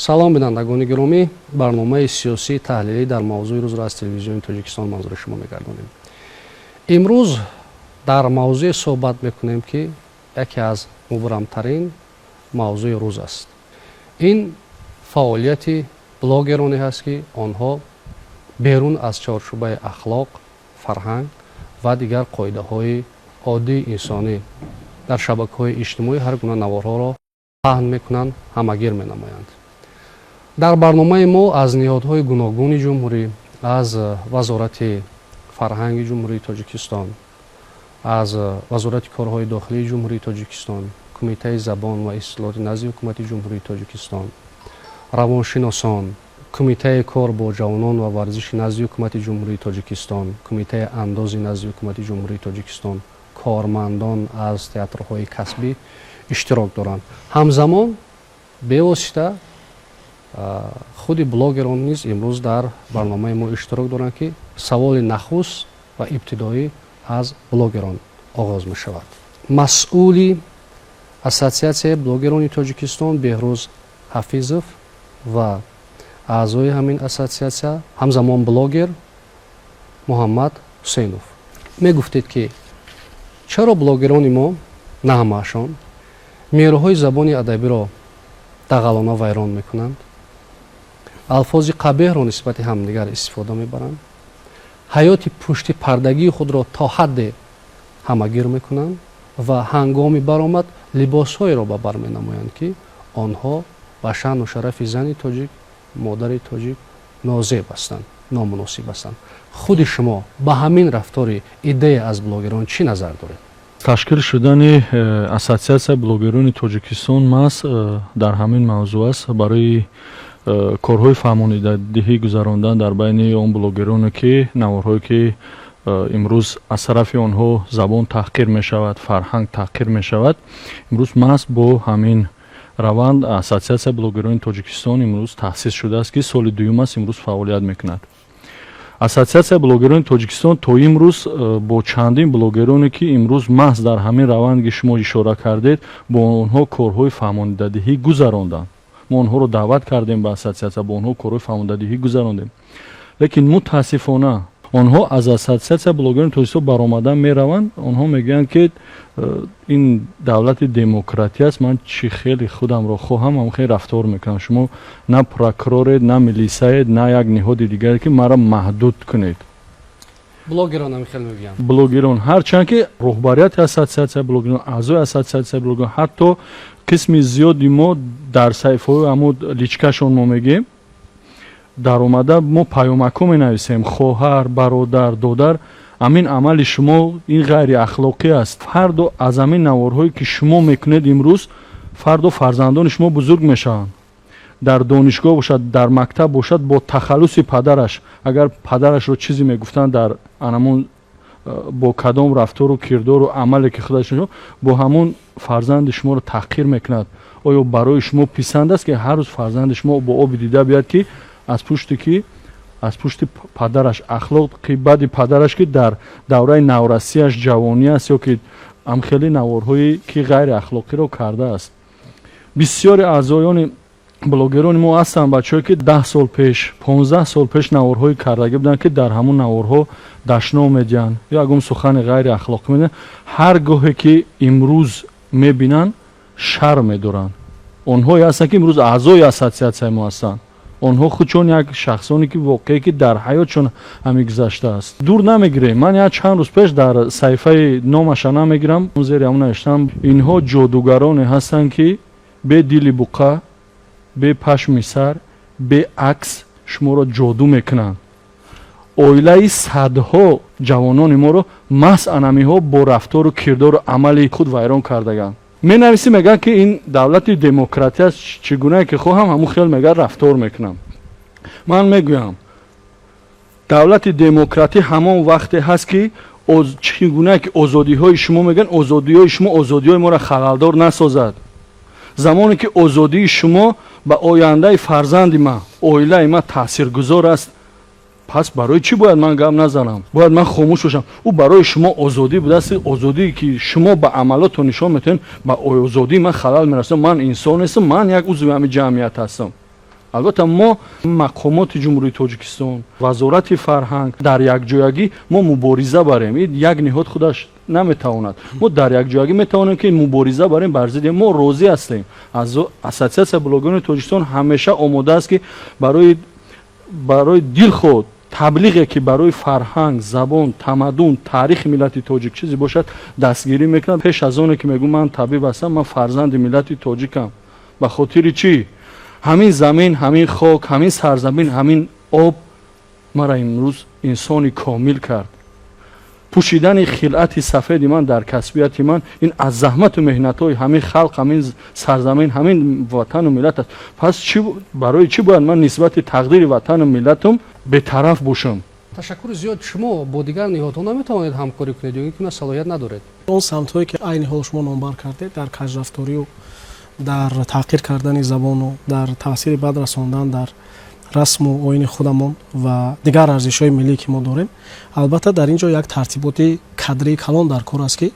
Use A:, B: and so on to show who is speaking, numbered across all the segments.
A: Салом, бинандагони гиромӣ! Барномаи сиёсии таҳлилӣ дар мавзӯи рӯзро аз Телевизиони Тоҷикистон манзури шумо мегардонем. Имрӯз дар мавзӯе суҳбат мекунем, ки яке аз мубрамтарин мавзӯи рӯз аст. Ин фаъолияти блогероне ҳаст, ки онҳо берун аз чорчӯбаи ахлоқ, фарҳанг ва дигар қоидаҳои оддии инсонӣ дар шабакаҳои иҷтимоӣ ҳар гуна наворҳоро паҳн мекунанд, ҳамагир менамоянд. Дар барномаи мо аз ниҳодҳои гуногуни ҷумҳурӣ, аз Вазорати фарҳанги Ҷумҳурии Тоҷикистон, аз Вазорати корҳои дохилии Ҷумҳурии Тоҷикистон, Кумитаи забон ва истилоҳоти назди Ҳукумати Ҷумҳурии Тоҷикистон, равоншиносон, Кумитаи кор бо ҷавонон ва варзиши назди Ҳукумати Ҷумҳурии Тоҷикистон, Кумитаи андози назди Ҳукумати Ҷумҳурии Тоҷикистон, кормандон аз театрҳои касбӣ иштирок доранд. Ҳамзамон бевосита худи блогерон низ имрӯз дар барномаи мо иштирок доранд, ки саволи нахуст ва ибтидоӣ аз блогерон оғоз мешавад. Масъули Ассотсиатсияи блогерони Тоҷикистон Беҳрӯз Ҳафизов ва аъзои ҳамин ассотсиатсия, ҳамзамон блогер Муҳаммад Ҳусейнов. Мегуфтед, ки чаро блогерони мо, на ҳамаашон, меъёрҳои забони адабиро дағалона вайрон мекунанд, алфози қабеҳро нисбати ҳамдигар истифода мебаранд, ҳаёти пушти пардагии худро то ҳадде ҳамагир мекунанд ва ҳангоми баромад либосҳоеро ба бар менамоянд, ки онҳо ба шаъну шарафи зани тоҷик, модари тоҷик нозеб ҳастанд, номуносиб ҳастанд? Худи шумо ба ҳамин рафтори иддае аз блогерон чӣ назар доред?
B: Ташкил шудани Ассотсиатсияи блогерони Тоҷикистон маҳз дар ҳамин мавзӯъ аст, барои корҳои фаҳмонидадиҳӣ гузарондан дар байни он блогероне, ки наворҳое, ки имрӯз аз тарафи онҳо забон таҳқир мешавад, фарҳанг таҳқир мешавад. Имрӯз маҳз бо ҳамин раванд Ассотсиатсияи блогерони Тоҷикистон имрӯз таъсис шудааст, ки соли дуюм аст имрӯз фаъолият мекунад. Ассотсиатсияи блогерони Тоҷикистон то имрӯз бо чандин блогероне, ки имрӯз маҳз дар ҳамин раванде шумо ишора кардед, бо онҳо корҳои фаҳмонидадиҳӣ гузаронданд. Мо онҳоро даъват кардем ба ассотсиатсия, бо онҳо корҳои фаҳмонидадиҳӣ гузарондем, лекин мутаассифона онҳо аз Ассотсиатсияи блогерони Тоҷикистон баромада мераванд. Онҳо мегӯянд, ки ин давлати демократӣ аст, ман чӣ хеле худамро хоҳам, ҳам хеле рафтор мекунам, шумо на прокуроред, на милисаед, на як ниҳоди дигаре, ки маро маҳдуд кунед.
A: Блогерон ҳам хеле мегӯянд?
B: Блогерон, ҳарчанд ки роҳбарияти ассотсиатсияи блогерон, аъзои ассотсиатсияи блогерон, ҳатто қисми зиёди мо дар саҳифаҳои ҳамун личкашон мо мегӯем, даромада мо паёмакҳо менависем: «Хоҳар, бародар, додар, ҳамин амали шумо ин ғайриахлоқӣ аст. Фардо аз ҳамин наворҳое, ки шумо мекунед, имрӯз фардо фарзандони шумо бузург мешаванд, дар донишгоҳ бошад, дар мактаб бошад, бо тахаллуси падараш, агар падарашро чизе мегуфтанд, дар анамун бо кадом рафтору кирдору амале, ки худаш бо ҳамун фарзанди шуморо таҳқир мекунад, оё барои шумо писанд аст, ки ҳар рӯз фарзанди шумо бо оби дида биёяд, ки аз пушти ки аз пушти падараш, ахлоқи бади падараш, ки дар давраи наврасияш, ҷавонӣ аст, ё ки ҳамхели наворҳое, ки ғайриахлоқиро кардааст?» Бисёри аъзоёни блогерони мо ҳастанд бачаҳое, ки 10 сол пеш, 15 сол пеш наворҳои кардагӣ буданд, ки дар ҳамун наворҳо дашном медиҳанд ё ягон сухани ғайриахлоқӣ медиҳанд. Ҳар гоҳе ки имрӯз мебинанд, шарм медоранд. Онҳое ҳастанд, ки имрӯз аъзои ассотсиатсияи мо ҳастанд. Онҳо худшон як шахсоне, ки воқее, ки дар ҳаётшон ҳамин гузаштааст. Дур намегирем, ман як чанд рӯз пеш дар саҳифаи, номаша намегирам, зери ҳамон навиштам: «Инҳо ҷодугароне ҳастанд, ки бе дили буқа, бе пашми сар, бе акс шуморо ҷоду мекунанд. Оилаи садҳо ҷавонони моро маҳз анамиҳо бо рафтору кирдору амали худ вайрон кардаганд». Менависӣ, мегӯянд, ки ин давлати демократӣ аст, чӣ гунае ки хоҳам, ҳамун хел мега рафтор мекунам. Ман мегӯям, давлати демократӣ ҳамон вақте ҳаст, ки чӣ гунае ки озодиҳои шумо мегӯянд, озодиҳои шумо озодиҳои моро халалдор насозад. Замоне ки озодии шумо ба ояндаи фарзанди ман, оилаи ман таъсиргузор аст, пас барои чӣ бояд ман гап назанам, бояд ман хомӯш бошам? Ӯ барои шумо озодӣ будааст. Озодие, ки шумо ба амалотон нишон метавонед, ба озодии ман халал мерасонад. Ман инсон нестам? Ман як узви ҳамин ҷамъият ҳастам. Албатта, мо мақомоти Ҷумҳурии Тоҷикистон, Вазорати фарҳанг дар якҷоягӣ мо мубориза барем. Ин як ниҳод худаш наметавонад. Мо дар якҷоягӣ метавонем, ки мубориза барем бар зидди. Мо розӣ ҳастем, аз Ассотсиатсияи блогерони Тоҷикистон ҳамеша омода аст, ки барои дилхоҳ таблиғе, ки барои фарҳанг, забон, тамаддун, таърихи миллати тоҷик чизе бошад, дастгирӣ мекунад. Пеш аз оне ки мегӯм ман табиб ҳастам, ман фарзанди миллати тоҷикам. Ба хотири чӣ? Ҳамин замин, ҳамин хок, ҳамин сарзамин, ҳамин об мара имрӯз инсони комил кард. Пӯшидани хилъати сафеди ман дар касбияти ман ин аз заҳмату меҳнатҳои ҳамин халқ, ҳамин сарзамин, ҳамин ватану миллат аст. Пас барои чӣ бояд ман нисбати тақдири ватану миллатам бетараф бошам?
A: Ташаккури зиёд. Шумо бо дигар ниҳодҳо наметавонед ҳамкорӣ кунед ё ин ки салоҳият надоред?
C: Он самтҳое, ки айни ҳол шумо номбар кардед, дар кажрафторию дар таҳқир кардани забону дар таъсири бад расондан дар расму оини худамон ва дигар арзишҳои миллие, ки мо дорем, албатта, дар ин ҷо як тартиботи кадрии калон дар кор аст, ки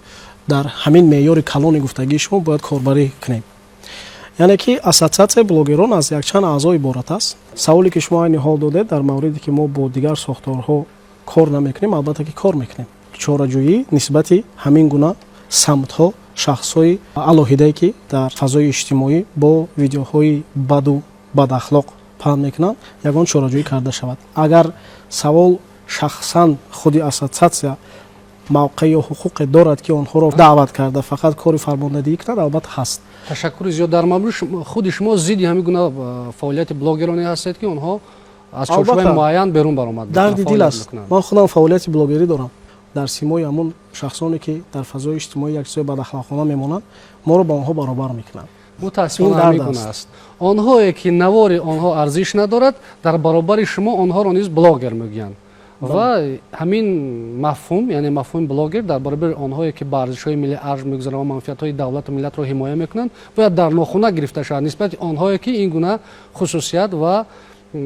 C: дар ҳамин меъёри калони гуфтагии шумо бояд корбарӣ кунем. Яъне ки Ассотсиатсияи блогерон аз якчанд аъзо иборат аст. Саволе, ки шумо айни ҳол додед дар мавриде, ки мо бо дигар сохторҳо кор намекунем, албатта ки кор мекунем. Чораҷӯӣ нисбати ҳамин гуна самтҳо, шахсҳои алоҳидае, ки дар фазои иҷтимоӣ бо видеоҳои баду бадахлоқ паҳн мекунанд, ягон чораҷӯӣ карда шавад. Агар савол шахсан худи ассотсиатсия мавқеъ ё ҳуқуқе дорад, ки онҳоро даъват карда, фақат кори фармондадиҳӣ кунад, албатта, ҳаст.
A: Ташаккури зиёд. Дар мавриди худи шумо зидди ҳамин гуна фаъолияти блогероне ҳастед, ки онҳо аз чорчӯбаи муайян берун баромад?
C: Дарди дил аст. Ман худам фаъолияти блогерӣ дорам. Дар симои ҳамон шахсоне, ки дар фазои иҷтимоӣ як чизои бадахлоқона мемонанд, моро ба онҳо баробар мекунанд.
A: Мутаассифона, ҳамин гуна аст. Онҳое ки навори онҳо арзиш надорад, дар баробари шумо онҳоро низ блогер мегӯянд ва ҳамин мафҳум, яъне мафҳуми блогер, дар баробари онҳое, ки ба арзишҳои миллӣ арҷ мегузоранд ва манфиатҳои давлату миллатро ҳимоя мекунанд, бояд дар нохуна гирифта шавад нисбати онҳое, ки ин гуна хусусият ва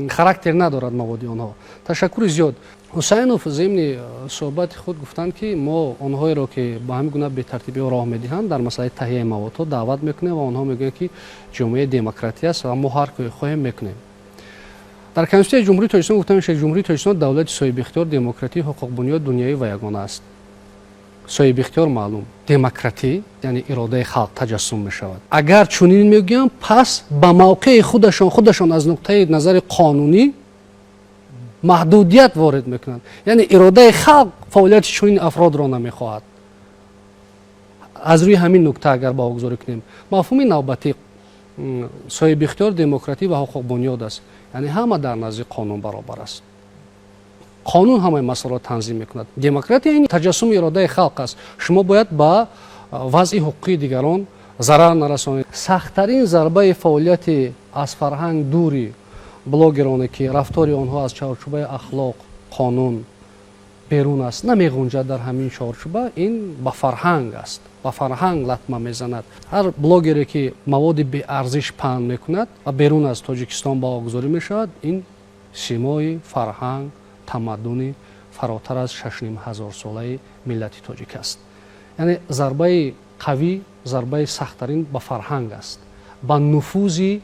A: характер надорад маводи онҳо. Ташаккури зиёд. Ҳусайнов зимни суҳбати худ гуфтанд, ки мо онҳоеро, ки ба ҳамин гуна бетартибиҳо роҳ медиҳанд, дар масъалаи таҳияи маводҳо даъват мекунем ва онҳо мегӯянд, ки ҷомеаи демократӣ аст ва мо ҳар коре хоҳем, мекунем. Дар Конститутсияи Ҷумҳурии Тоҷикистон гуфта мешавад: Ҷумҳурии Тоҷикистон давлати соҳибихтиёр, демократӣ, ҳуқуқбунёд, дунявӣ ва ягона аст. Соҳибихтиёр маълум, демократӣ, яъне иродаи халқ таҷассум мешавад. Агар чунин мегӯям, пас ба мавқеи худашон худашон аз нуқтаи назари қонунӣ маҳдудият ворид мекунанд, яъне иродаи халқ фаъолияти чунин афродро намехоҳад. Аз рӯи ҳамин нукта агар баҳогузорӣ кунем, мафҳуми навбатӣ соҳибихтиёр, демократӣ ва ҳуқуқбунёд аст, яъне ҳама дар назди қонун баробар аст, қонун ҳамаи масъаларо танзим мекунад. Демократия ин таҷассуми иродаи халқ аст. Шумо бояд ба вазъи ҳуқуқии дигарон зарар нарасонед. Сахттарин зарбаи фаъолияти аз фарҳанг дури блогероне, ки рафтори онҳо аз чорчӯбаи ахлоқ, қонун берун аст, намеғунҷад дар ҳамин чорчӯба, ин ба фарҳанг аст, ба фарҳанг латма мезанад. Ҳар блогере, ки маводи беарзиш паҳн мекунад ва берун аз Тоҷикистон баҳогузорӣ мешавад, ин симои фарҳанг, тамаддуни фаротар аз 6,5 ҳазорсолаи миллати тоҷик аст. Яъне зарбаи қавӣ, зарбаи сахттарин ба фарҳанг аст, ба нуфузи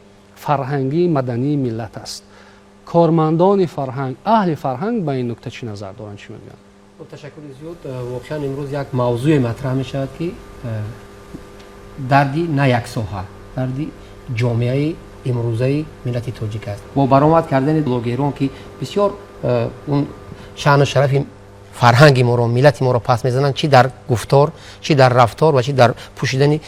A: фарҳангии мадании миллат аст. Кормандони фарҳанг, аҳли фарҳанг ба ин нукта чӣ назар доранд, чӣ мегӯянд?
D: Ташаккури зиёд. Воқеан, имрӯз як мавзӯе матраҳ мешавад, ки дарди на як соҳа, дарди ҷомеаи имрӯзаи миллати тоҷик аст. Бо баромад кардани блогерон, ки бисёр он шаъну шарафи фарҳанги моро, миллати моро пас мезананд, чӣ дар гуфтор, чӣ дар рафтор ва чӣ дар пӯшидани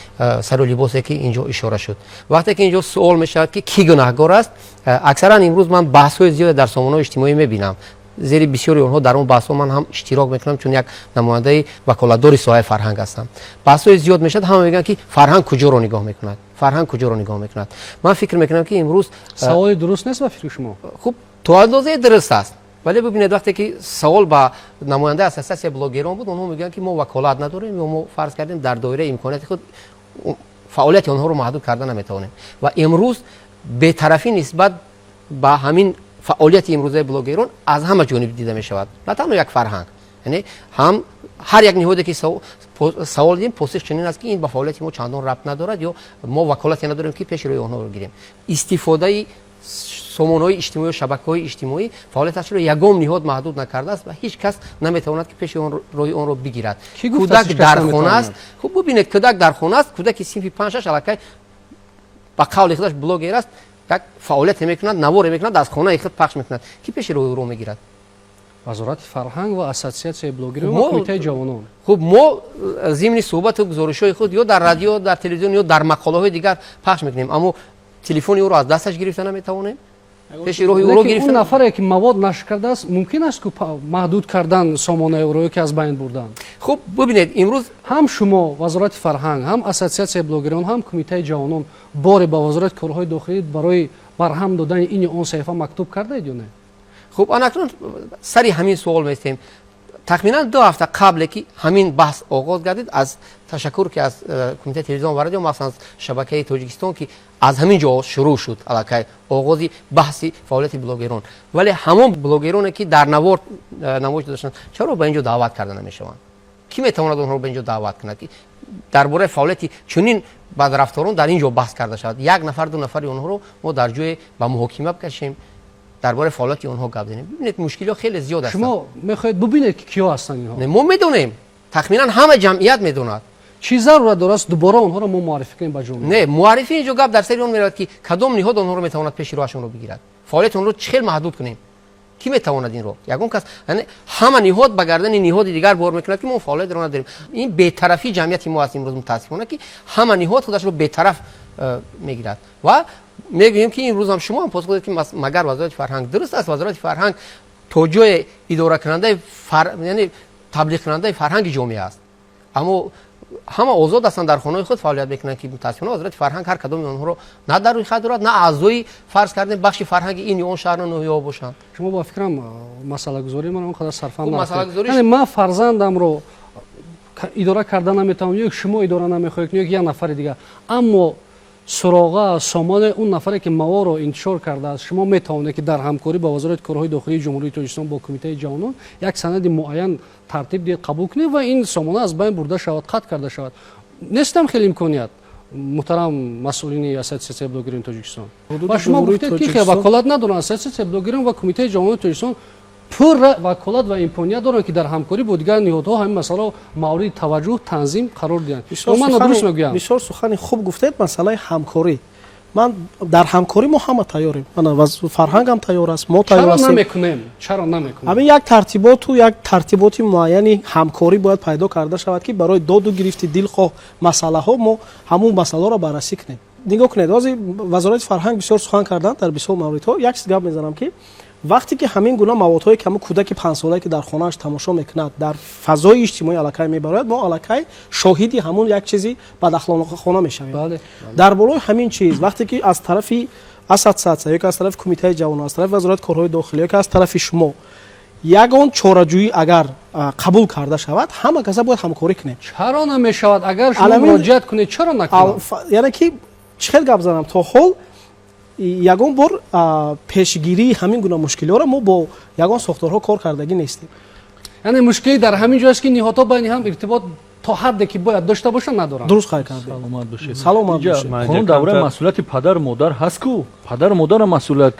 D: сару либосе, ки ин ҷо ишора шуд. Вақте ки ин ҷо суол мешавад, ки кӣ гунаҳгор аст, аксаран имрӯз ман баҳсҳои зиёде дар сомонаҳои иҷтимоӣ мебинам. Зери бисёри онҳо, дар он баҳсҳо ман ҳам иштирок мекунам, чун як намояндаи ваколатдори соҳаи фарҳанг ҳастам. Баҳсҳои зиёд мешавад, ҳама мегӯянд, ки фарҳанг куҷоро нигоҳ мекунад, фарҳанг куҷоро нигоҳ мекунад. Ман фикр мекунам, ки имрӯз
A: Саволи дуруст нест ба фикри шумо?
D: Хуб, то андозае дуруст аст, вале бибинед, вақте ки савол ба намояндаи ассотсиатсияи блогерон буд, онҳо мегӯянд, ки мо ваколат надорем ё мо, фарз кардем, дар доираи имконияти худ фаъолияти онҳоро маҳдуд карда наметавонем. Ва имрӯз бетарафӣ нисбат ба ҳамин фаъолияти имрӯзаи блогерон аз ҳама ҷониб дида мешавад, на танҳо як фарҳанг, яъне ҳам ҳар як ниҳоде, ки савол дидем, посух чунин аст, ки ин ба фаъолияти мо чандон рабт надорад ё мо ваколате надорем, ки пеши рӯи онҳоро гирем. Истифодаи Сомонаҳои иҷтимоӣ, шабакаҳои иҷтимоӣ фаъолияташро ягон ниҳод маҳдуд накардааст ва ҳеҷ кас наметавонад, ки пеши роҳи онро бигирад. Кӯдак дар хона аст. Хуб, бубинед, кӯдак дар хона аст, кӯдаки синфи 5-6 аллакай ба қавли худаш блогер аст, як фаъолияте мекунад, наворе мекунад, аз хонаи худ пахш мекунад. Ки пеши роҳи ӯро мегирад?
A: Вазорати фарҳанг ва ассотсиатсияи блогерон ва кумитаи ҷавонон.
D: Хуб, мо зимни суҳбату гузоришҳои худ ё дар радио, дар телевизион ё дар мақолаҳои дигар пахш мекунем, аммо телефони ӯро аз дасташ гирифта наметавонем, пеши роҳи ӯро гирифта.
A: Он нафаре ки мавод нашр кардааст, мумкин аст ку маҳдуд кардан сомонаи ӯро ё ки аз байн бурдан?
D: Хуб, бубинед, имрӯз
A: ҳам шумо, вазорати фарҳанг, ҳам ассотсиатсияи блогерон, ҳам кумитаи ҷавонон боре ба вазорати корҳои дохилӣ барои барҳам додани ин ё он саҳифа мактуб кардаед ё не?
D: Хуб, анакнун сари ҳамин суол местем. Тахминан 2 ҳафта қабле ки ҳамин баҳс оғоз гардид, аз ташаккур ки аз кумитаи телевизион ва радио, махсусан аз шабакаи Тоҷикистон, ки аз ҳамин ҷо шурӯъ шуд аллакай оғози баҳси фаъолияти блогерон. Вале ҳамон блогероне, ки дар навор намоиш доштанд, чаро ба ин ҷо даъват карда намешаванд? Кӣ метавонад онҳоро ба ин ҷо даъват кунад, ки дар бораи фаъолияти чунин бадрафторон дар ин ҷо баҳс карда шавад? Як нафар, ду нафари онҳоро мо дар ҷое ба муҳокима бикашем, дар бораи фаъолияти онҳо гап занем. Бибинед, мушкилиҳо хеле зиёд ҳастанд.
A: Шумо мехоҳед бубинед, ки киҳо ҳастанд инҳо?
D: Мо медонем, тахминан ҳама ҷамъият медонад.
A: Чӣ зарурат дорад дубора онҳоро мо муаррифӣ кунем ба ҷомеа?
D: Не, муаррифӣ, инҷо гап дар сари он меравад, ки кадом ниҳод онҳоро метавонад пеши роҳашонро бигирад, фаъолияти онҳоро чӣ хел маҳдуд кунем? Кӣ метавонад инро? Ягон кас. Яъне ҳама ниҳод ба гардани ниҳоди дигар бор мекунад, ки мо фаъолиятро надорем. Ин бетарафии ҷамъияти мо аст имрӯз, мутаассифона, ки ҳама ниҳод худашро бетараф мегирад. Ва мегӯем, ки имрӯзам шумо ҳам посух додед, ки магар вазорати фарҳанг. Дуруст аст, вазорати фарҳанг то ҷое идоракунандаи, яъне таблиғкунандаи фарҳанги ҷомеа аст, аммо ҳама озод ҳастанд, дар хонаи худ фаъолият мекунанд, ки мутаассифона вазорати фарҳанг ҳар кадоми онҳоро на дар рӯйхат дорад, на аъзои, фарз кардем, бахши фарҳанги ин ё он шаҳру ноҳияҳо бошанд.
A: Шумо ба фикрам масъалагузории ман он қадар сарфаҳм. Яъне ман фарзандамро идора карда наметавонам, ё шумо идора намехоҳед, ё як нафари дигар, аммо суроға, сомонаи он нафаре, ки маворо интишор кардааст, шумо метавонед, ки дар ҳамкорӣ бо Вазорати корҳои дохилии Ҷумҳурии Тоҷикистон, бо кумитаи ҷавонон як санади муайян тартиб диҳед, қабул кунед ва ин сомона аз байн бурда шавад, қатъ карда шавад. Нестам хеле имконият, муҳтарам масъулини ассотсиатсияи блогерони Тоҷикистон? Ва шумо гуфтед, ки ваколат надоранд. Ассотсиатсияи блогерон ва кумитаи ҷавонони Тоҷикистон пурра ваколат ва имконият доранд, ки дар ҳамкорӣ бо дигар ниҳодҳо ҳамин масъаларо мавриди таваҷҷӯҳ, танзим қарор диҳанд. Ман дуруст мегӯям?
C: Бисёр сухани хуб гуфтед. Масъалаи ҳамкорӣ, ман дар ҳамкорӣ мо ҳама тайёрем. Фарҳангам тайёр аст, мо тайёр
A: ҳастем. Намекунем? Чаро намекунем?
C: Ҳамин як тартиботу як тартиботи муайяни ҳамкорӣ бояд пайдо карда шавад, ки барои доду гирифти дилхоҳ масъалаҳо мо ҳамун масъалаҳоро баррасӣ кунем. Нигоҳ кунед, ҳозир вазорати фарҳанг бисёр сухан карданд дар бисёр мавридҳо. Як чиз гап мезанам, ки вақте ки ҳамин гуна маводҳое, ки ҳамун кӯдаки 5-солае, ки дар хонааш тамошо мекунад, дар фазои иҷтимоӣ аллакай мебарояд, мо аллакай шоҳиди ҳамун як чизи бадахлоқона мешавем. Дар болои ҳамин чиз, вақте ки аз тарафи ассотсиатсия ё ки аз тарафи кумитаи ҷавонон, аз тарафи вазорати корҳои дохилӣ ё ки аз тарафи шумо ягон чораҷӯӣ агар қабул карда шавад, ҳама каса бояд ҳамкорӣ кунем.
A: Чаро намешавад? Агар шумо муроҷиат кунед, чаро накунад?
C: Яъне ки чӣ хел гап занам, то ҳол ягон бор пешгирии ҳамин гуна мушкилиҳоро мо бо ягон сохторҳо кор кардагӣ нестем.
A: Яъне мушкилӣ дар ҳамин ҷо аст, ки ниҳодҳо байни ҳам иртибот то ҳадде ки бояд дошта бошанд, надоранд.
C: Дуруст қайд кардед.
B: Саломат бошед.
C: Саломат бошед.
B: Қонун дар бораи масъулияти падару модар ҳаст ку, падару модарам масъулият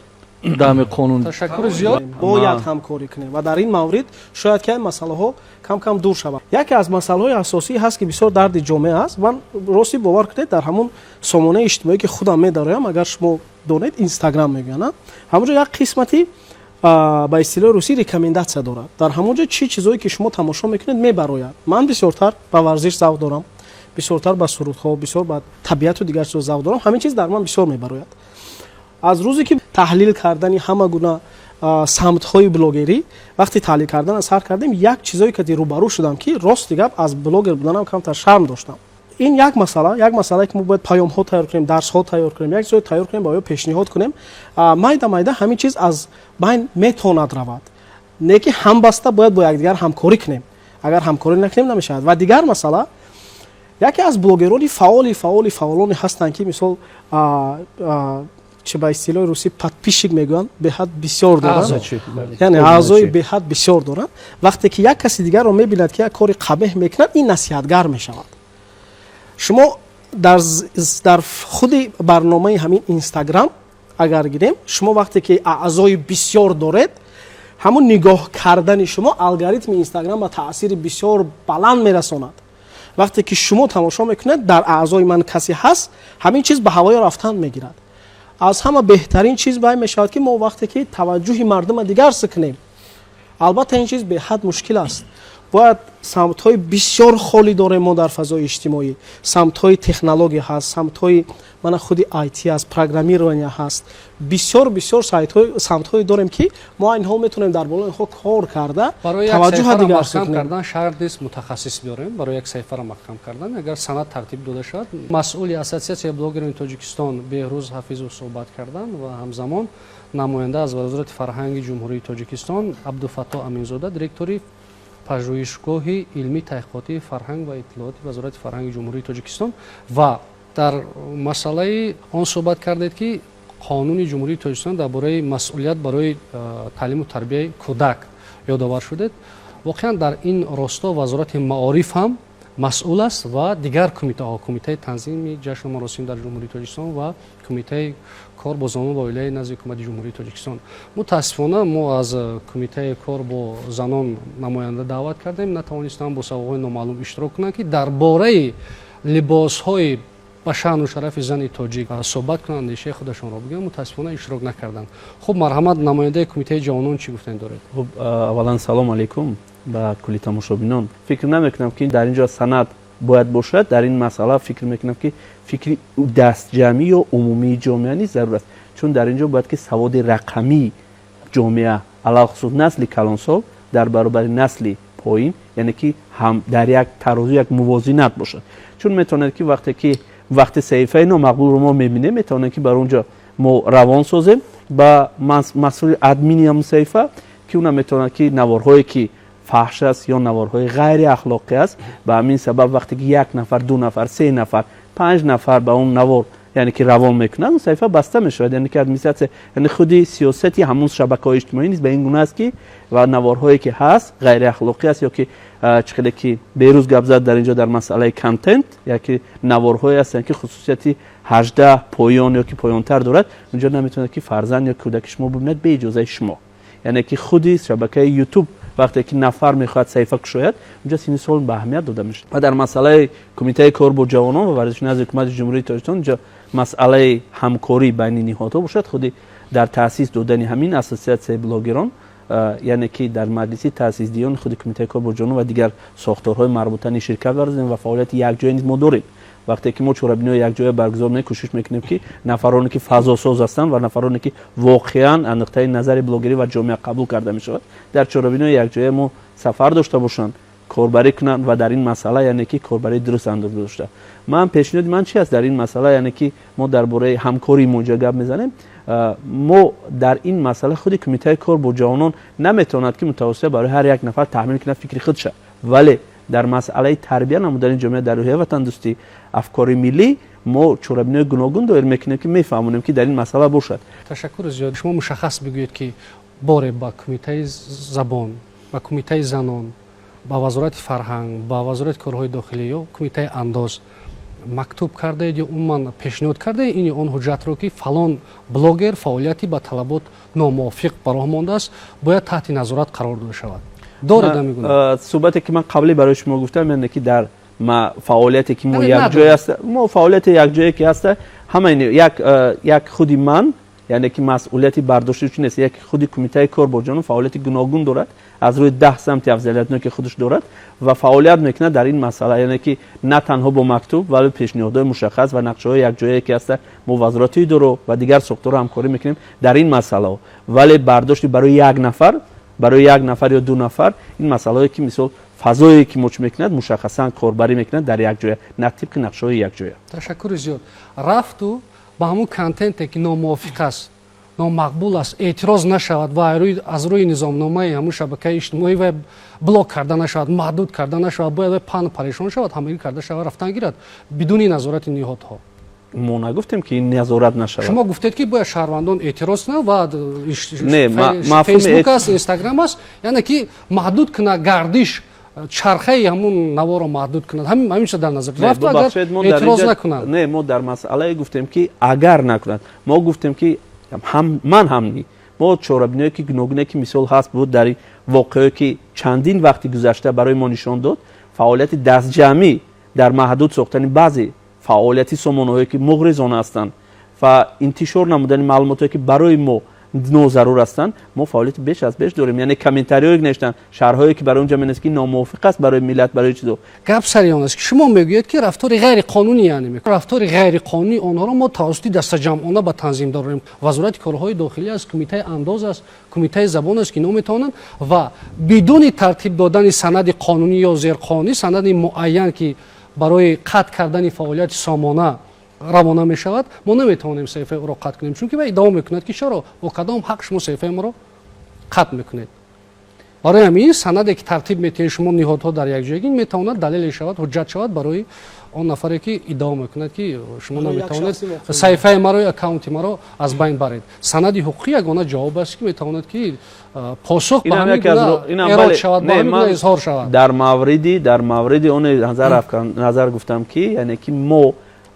B: дами қонун.
A: Ташаккури зиёд.
C: Бояд ҳамкорӣ кунем ва дар ин маврид шояд ки масъалаҳо кам кам дур шаванд. Яке аз масъалаҳои асосӣ ҳаст, ки бисёр дарди ҷомеа аст. Ман рости, бовар кунед, дар ҳамун сомонаи иҷтимоӣ, ки худам медароям, агар шумо донед, Инстаграм мегӯянд, ҳамонҷо як қисмати ба истилоҳи русӣ рекомендация дорад. Дар ҳамон ҷо чӣ чизое ки шумо тамошо мекунед, мебарояд. Ман бисёртар ба варзиш завқ дорам, бисёртар ба сурудҳо, бисёр ба табиату дигар чизо завқ дорам. Ҳамин чиз дар ман бисёр мебарояд. Аз рӯзе ки таҳлил кардани ҳама гуна самтҳои блогерӣ, вақте таҳлил кардан сар кардем, як чизое ки рӯбарӯ шудам, ки рости гап, аз блогер буданам камтар шарм доштам. Ин як масъала, як масъалае ки мо бояд паёмҳо тайёр кунем, дарсҳо тайёр кунем, як чизое тайёр кунем, ба ё пешниҳод кунем. Майда майда ҳамин чиз аз байн метавонад равад, не ки ҳамбаста бояд бо якдигар ҳамкорӣ кунем. Агар ҳамкорӣ накунем, намешавад. Ва дигар масъала, яке аз блогерони фаъоли фаъоли фаъолоне ҳастанд, ки мисол чи ба истилоҳи русӣ подписчик мегӯянд, беҳад бисёр доранд, яъне аъзои беҳад бисёр доранд. Вақте ки як каси дигарро мебинад, ки як кори қабеҳ мекунад, ин насиҳатгар мешавад. Шумо дар худи барномаи ҳамин Инстаграм Агар гирем, шумо вақте ки аъзои бисёр доред, ҳамун нигоҳ кардани шумо алгоритми Инстаграм ба таъсири бисёр баланд мерасонад. Вақте ки шумо тамошо мекунед, дар аъзои ман касе ҳаст, ҳамин чиз ба ҳавоё рафтан мегирад. Аз ҳама беҳтарин чиз бай мешавад, ки мо вақте ки таваҷҷӯҳи мардума дигар сикунем. Албатта, ин чиз беҳад мушкил аст. Бояд самтҳои бисёр холӣ дорем мо дар фазои иҷтимоӣ. Самтҳои технология ҳаст, самтҳои мана худи IT аст, программирование ҳаст, бисёр бисёр самтҳое дорем, ки мо айни ҳол метавонем дар болои онҳо кор карда,
A: таваҷҷӯҳа дигар кардан. Шарт нест мутахассис биёрем барои як саҳифаро маҳкам кардан, агар санад тартиб дода шавад. Масъули Ассотсиатсияи блогерони Тоҷикистон Беҳрӯз Ҳафизов суҳбат карданд ва ҳамзамон намоянда аз Вазорати фарҳанги Ҷумҳурии Тоҷикистон Абдуфаттоҳ Аминзода, директори пажӯҳишгоҳи илмии таҳқиқотии фарҳанг ва иттилооти Вазорати фарҳанги Ҷумҳурии Тоҷикистон. Ва дар масъалаи он суҳбат кардед, ки қонуни Ҷумҳурии Тоҷикистон дар бораи масъулият барои таълиму тарбияи кӯдак ёдовар шудед. Воқеан, дар ин росто Вазорати маориф ҳам масъул аст ва дигар кумитаҳо: Кумитаи танзими ҷашну маросим дар Ҷумҳурии Тоҷикистон ва Кумитаи кор бо занон ва оилаи назди Ҳукумати Ҷумҳурии Тоҷикистон. Мутаассифона, мо аз Кумитаи кор бо занон намоянда даъват кардем, натавонистанд бо сабабҳои номаълум иштирок кунанд, ки дар бораи либосҳои ба шаъну шарафи зани тоҷик суҳбат кунанд, андешаи худашонро бигӯянд. Мутаассифона, иштирок накарданд. Хуб, марҳамат, намояндаи Кумитаи ҷавонон, чӣ гуфтан доред?
E: Хуб, аввалан салом алейкум ба кулли тамошобинон. Фикр намекунам, ки дар ин ҷо санад бояд бошад. Дар ин масъала фикр мекунам, ки фикри дастҷамъӣ ё умумии ҷомеа низ зарур аст, чун дар ин ҷо бояд ки саводи рақамии ҷомеа, алалхусус насли калонсол дар баробари насли поин, яъне ки ҳам дар як тарозу, як мувозинат бошад. Чун метавонад, ки вақте ки вақти саҳифаи номақбулро мо мебинем, метавонем, ки бар он ҷо мо равон созем ба масъули админи ҳамун саҳифа, ки уна метавонад, ки наворҳое ки фаҳш аст ё наворҳои ғайриахлоқӣ аст. Ба ҳамин сабаб, вақте ки як нафар, ду нафар, се нафар, панҷ нафар ба он навор, яъне ки равон мекунанд, он саҳифа баста мешавад. Яъне ки администратсия, яъне худи сиёсати ҳамун шабакаҳои иҷтимоӣ низ ба ин гуна аст, ки ва наворҳое ки ҳаст, ғайриахлоқӣ аст, ё ки чӣ хеле ки Берӯз гап зад дар инҷо дар масъалаи контент, яки наворҳое ҳастанд, ки хусусияти 18 поён ё ки поёнтар дорад, унҷо наметавонад, ки фарзанд ё кӯдаки шумо бибинад бе иҷозаи шумо. Яъне ки худи шабакаи Ютуб, вақте ки нафар мехоҳад саҳифа кушояд, унҷо синни сол ба аҳамият дода мешавад. Ва дар масъалаи Кумитаи кор бо ҷавонон ва варзиши назди Ҳукумати Ҷумҳурии Тоҷикистон, инҷо масъалаи ҳамкорӣ байни ниҳодҳо бошад. Худи дар таъсис додани ҳамин ассотсиатсияи блогерон, яъне ки дар маҷлиси таъсисдиҳони худи Кумитаи кор бо ҷавонон ва дигар сохторҳои марбута низ ширкат варзидем ва фаъолияти якҷоя низ мо дорем. Вақте ки мо чорабиниҳои якҷоя баргузор мекунем, кӯшиш мекунем, ки нафароне ки фазосоз ҳастанд ва нафароне ки воқеан аз нуқтаи назари блогерӣ ва ҷомеа қабул карда мешавад, дар чорабиниҳои якҷоя мо сафар дошта бошанд, корбарӣ кунанд ва дар ин масъала, яъне ки корбарии дуруст андоз дошта. Ман пешниҳоди ман чи аст дар ин масъала? Яъне ки мо дар бораи ҳамкории мо инҷо гап мезанем. Мо дар ин масъала, худи Кумитаи кор бо ҷавонон наметавонад, ки мутавассита барои ҳар як нафар таҳмил кунад фикри худша, вале дар масъалаи тарбия намудани ҷомеа дар рӯҳияи ватандӯстӣ, афкори миллӣ мо чорабиниҳои гуногун доир мекунем, ки мефаҳмонем, ки дар ин масъала бошад.
A: Ташаккури зиёд. Шумо мушаххас бигӯед, ки боре ба Кумитаи забон, ба Кумитаи занон, ба Вазорати фарҳанг, ба Вазорати корҳои дохилӣ ё Кумитаи андоз мактуб кардаед ё умуман пешниҳод кардаед ин ё он ҳуҷҷатро, ки фалон блогер фаъолияти ба талабот номувофиқ ба роҳ мондааст, бояд таҳти назорат қарор дода шавад? Доред намегӯям?
E: Суҳбате ки ман қаблӣ барои шумо гуфтам, яъне ки дар фаъолияте ки мо якҷоя аст, мо фаъолияти якҷое ки ҳаста, ҳама як худи ман, яъне ки масъулияти бардошти чун нест. Як худи Кумитаи кор бо ҷавонон фаъолияти гуногун дорад аз рӯи 10 самти афзалиятноки худаш дорад ва фаъолият мекунад дар ин масъала. Яъне ки на танҳо бо мактуб, вале пешниҳодҳои мушаххас ва нақшаҳои якҷояе ки ҳаста, мо вазорати идоро ва дигар сохторро ҳамкорӣ мекунем дар ин масъалаҳо. Вале бардошти барои як нафар ё ду нафар, ин масъалаҳое ки мисол фазое ки мо чӣ мекунад, мушаххасан корбарӣ мекунад дар якҷоя, на тибқи нақшаҳои якҷоя.
A: Ташаккури зиёд. Рафту ба ҳамун контенте, ки номувофиқ аст, номақбул аст, эътироз нашавад ва аз рӯи низомномаи ҳамун шабакаи иҷтимоӣ вай блок карда нашавад, маҳдуд карда нашавад, бояд вай паҳну парешон шавад, ҳамагӣ карда шавад, рафтан гирад бидуни назорати ниҳодҳо.
E: Мо нагуфтем, ки назорат нашавад.
A: Шумо гуфтед, ки бояд шаҳрвандон эътироз кунанд ва Фейсбук аст, Инстаграм аст, яъне ки маҳдуд кунад гардиш, чархаи ҳамун наворо маҳдуд кунад. Ҳамин чиза дар назар рафт, агар эътироз накунанд.
E: Не, мо дар масъалае гуфтем, ки агар накунад. Мо гуфтем, ки Ҳам ман ҳам ни. Мо чорабиниҳое ки гуногуне ки мисол ҳаст буд дар ин воқеое ки чандин вақти гузашта барои мо нишон дод, фаъолияти дастҷамъӣ дар маҳдуд сохтани баъзе фаъолияти сомонаҳое ки муғризона ҳастанд ва интишор намудани маълумотҳое ки барои мо нозарур ҳастанд, мо фаъолияти беш аз беш дорем. Яъне комментариҳое ки навиштанд, шарҳҳое ки барои онҷа менависанд ки номувофиқ аст барои миллат, барои чизо.
A: Гап сари он аст, ки шумо мегӯед, ки рафтори ғайриқонунӣ, яъне рафтори ғайриқонунии онҳоро мо тавассути дастаҷамъона ба танзим дорем. Вазорати корҳои дохилӣ аст, кумитаи андоз аст, кумитаи забон аст, ки инҳо метавонанд ва бидуни тартиб додани санади қонунӣ ё зерқонунӣ, санади муайян, ки барои қатъ кардани фаъолияти сомона равона мешавад, мо наметавонем саҳифаи ӯро қатъ кунем, чунки вай иддао мекунад, ки чаро, бо кадом ҳақ шумо саҳифаи моро қатъ мекунед? Барои ҳамин санаде, ки тартиб метиҳед шумо, ниҳодҳо дар якҷоягӣ, метавонад далеле шавад, ҳуҷҷат шавад барои он нафаре, ки иддао мекунад, ки шумо наметавонед саҳифаи маро ё аккаунти маро аз байн баред. Санади ҳуқуқӣ ягона ҷавоб аст, ки метавонад ки посух ба ҳамин гуна эрод шавад, ба ҳамин гуна изҳор шавад.
E: Дар мавриди он назар гуфтам, ки яъне ки мо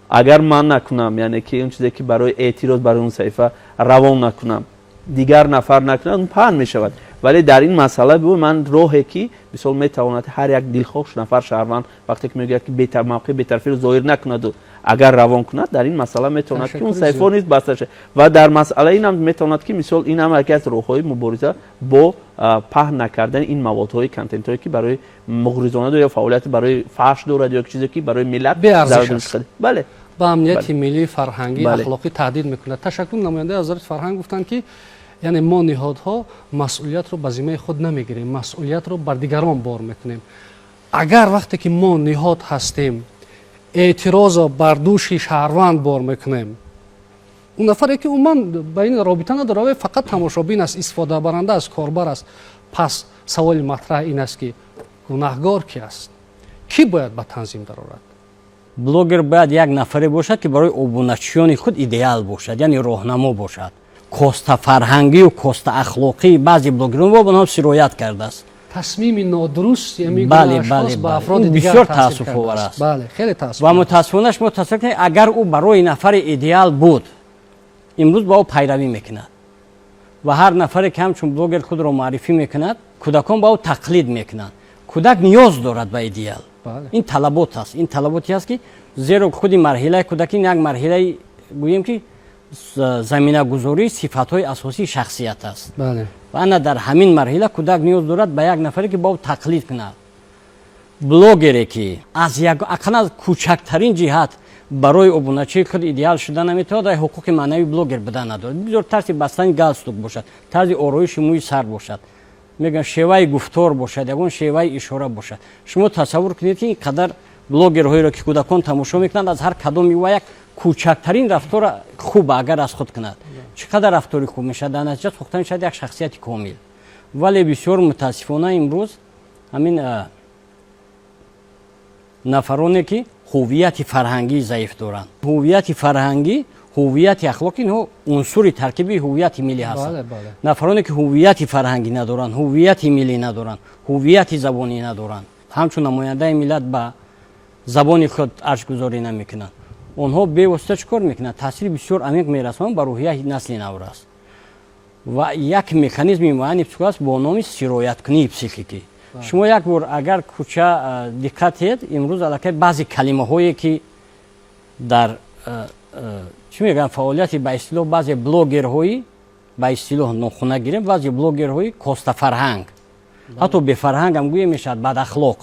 E: агар ман накунам, яъне ки он чизе ки барои эътироз барои он саҳифа равон накунам, дигар нафар накунад, он паҳн мешавад. Вале дар ин масъала бу ман роҳе ки мисол метавонад ҳар як дилхоҳ нафар шаҳрванд вақте ки мегӯяд ки мавқеи бетарафиро зоҳир накунаду агар равон кунад, дар ин масъала метавонад ки он саҳифаҳо низ баста шавад. Ва дар масъала инам метавонад ки мисол ин ҳам яке аз роҳҳои мубориза бо паҳн накардани ин маводҳои контентҳое ки барои муғризона ё фаъолияти барои фаҳш дорад ё чизе ки барои миллат.
A: Бале, ба амнияти миллӣ, фарҳангӣ, ахлоқӣ таҳдид мекунад. Ташаккур. Намояндаи вазорати фарҳанг гуфтанд, ки яъне мо, ниҳодҳо, масъулиятро ба зиммаи худ намегирем, масъулиятро бар дигарон бор мекунем. Агар вақте ки мо ниҳод ҳастем, эътирозро бар дӯши шаҳрванд бор мекунем, он нафаре ки умуман ба ин робита надорад, вай фақат тамошобин аст, истифодабаранда аст, корбар аст, пас саволи матраҳ ин аст, ки гунаҳгор ки аст, кӣ бояд ба танзим дарорад?
F: Блогер бояд як нафаре бошад, ки барои обуначиёни худ идеал бошад, яъне роҳнамо бошад. Костафарҳангию коста ахлоқии баъзе блогерон ба онҳо сироят кардааст.
A: Тасмими нодуруст.
F: Бале, бисёр таассуфовар аст. Ва мутаассифона, шумо тасаввур кунед, агар ӯ барои нафари идеал буд, имрӯз ба ӯ пайравӣ мекунад ва ҳар нафаре ки ҳамчун блогер худро муаррифӣ мекунад, кӯдакон ба ӯ тақлид мекунанд. Кӯдак ниёз дорад ба идеал. Ин талабот аст, ин талаботе аст, ки зеро худи марҳилаи кӯдакӣ як марҳилаи, гӯем ки, заминагузории сифатҳои асосии шахсият аст. Ва ана дар ҳамин марҳила кӯдак ниёз дорад ба як нафаре, ки ба ӯ тақлид кунад. Блогере ки аз ақаллан аз кӯчактарин ҷиҳат барои обуначии худ идеал шуда наметавонад, ҳуқуқи маънавии блогер будан надорад. Бигзор тарзи бастани галстук бошад, тарзи ороиши мӯи сар бошад, мегӯям, шеваи гуфтор бошад, ягон шеваи ишора бошад. Шумо тасаввур кунед, ки ин қадар блогерҳоеро ки кӯдакон тамошо мекунанд, аз ҳар кадоми ва як кӯчактарин рафтора хуб агар аз худ кунад, чӣ қадар рафтори хуб мешавад. Дар натиҷа сохта мешавад як шахсияти комил. Вале бисёр мутаассифона имрӯз ҳамин нафароне, ки ҳуввияти фарҳангии заиф доранд, ҳуввияти фарҳангӣ, ҳуввияти ахлоқӣ, инҳо унсури таркибии ҳуввияти миллӣ ҳастанд. Нафароне ки ҳуввияти фарҳангӣ надоранд, ҳуввияти миллӣ надоранд, ҳуввияти забонӣ надоранд, ҳамчун намояндаи миллат ба забони худ арҷгузорӣ намекунанд, онҳо бевосита чӣ кор мекунанд? Таъсири бисёр амиқ мерасонанд ба рӯҳияи насли наврас. Ва як механизми муайяни психо аст бо номи сирояткунии психикӣ. Шумо як бор агар кӯча диққат диҳед, имрӯз аллакай баъзе калимаҳое, ки дар, чӣ мегӯям, фаъолияти ба истилоҳ баъзе блогерҳои, ба истилоҳ нохуна гирем, баъзе блогерҳои костафарҳанг, ҳатто бефарҳангам гӯе мешавад, бадахлоқ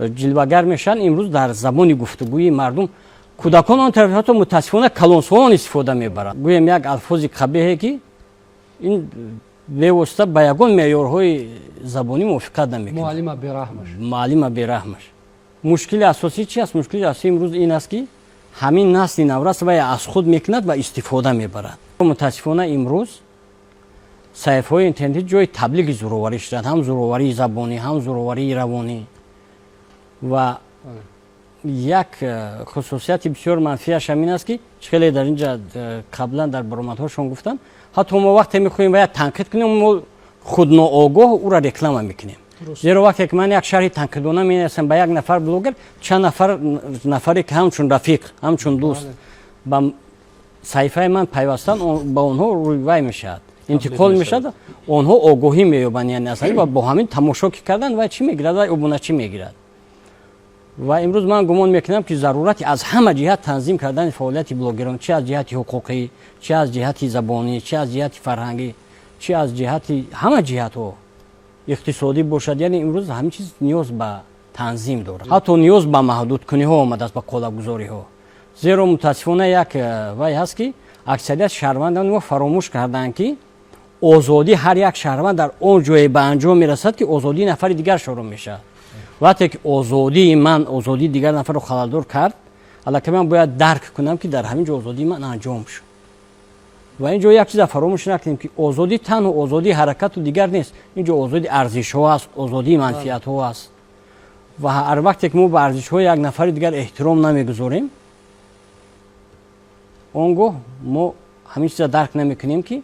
F: ҷилвагар мешаванд, имрӯз дар забони гуфтугӯи мардум, кӯдакон он тараф, ҳатто мутаассифона калонсолон истифода мебаранд. Гӯем, як алфози қабеҳе, ки ин бевосита ба ягон меъёрҳои забонӣ мувофиқат намекунад.
A: Муаллима бераҳмаш.
F: Муаллима бераҳмаш. Мушкили асосӣ чи аст? Мушкили асосӣ имрӯз ин аст, ки ҳамин насли наврас вай аз худ мекунад ва истифода мебарад. Мутаассифона имрӯз саҳифаҳои интернетӣ ҷои таблиғи зӯроварӣ шуданд, ҳам зӯроварии забонӣ, ҳам зӯроварии равонӣ. Ва як хусусияти бисёр манфиаш ҳамин аст, ки чӣ хеле дар инҷа қаблан дар баромадҳошон гуфтанд, ҳатто мо вақте мехоҳем ва як танқид кунем, мо худноогоҳ ӯра реклама мекунем. Зеро вақте ки ман як шарҳи танқидона менависам ба як нафар блогер, чанд нафар, нафаре ки ҳамчун рафиқ, ҳамчун дӯст ба Саҳифаи ман пайвастан, ба онҳо рӯйвай мешавад, интиқол мешавад, онҳо огоҳӣ меёбанд, яъне аз ва бо ҳамин тамошо ки кардан, вай чӣ мегирад? Вай обуначӣ мегирад. Ва имрӯз ман гумон мекунам, ки зарурати аз ҳама ҷиҳат танзим кардани фаъолияти блогерон, чи аз ҷиҳати ҳуқуқӣ, чи аз ҷиҳати забонӣ, чи аз ҷиҳати фарҳангӣ, чи аз ҷиҳати ҳама ҷиҳатҳо, иқтисодӣ бошад, яъне имрӯз ҳамин чиз ниёз ба танзим дорад, ҳатто ниёз ба маҳдудкуниҳо омадааст, ба қолабгузориҳо. Зеро мутаассифона як вай ҳаст, ки аксарияти шаҳрвандони мо фаромӯш карданд, ки озодӣ ҳар як шаҳрванд дар он ҷое ба анҷом мерасад, ки озодии нафари дигар шурӯъ мешавад. Вақте ки озодии ман озодии дигар нафарро халалдор кард, аллакай ман бояд дарк кунам, ки дар ҳамин ҷо озодии ман анҷом шуд. Ва ин ҷо як чиза фаромӯш накунем, ки озодӣ танҳо озодии ҳаракату дигар нест, ин ҷо озодии арзишҳо аст, озодии манфиатҳо аст. Ва ҳар вақте ки мо ба арзишҳои як нафари дигар эҳтиром намегузорем, он гоҳ мо ҳамин чиза дарк намекунем, ки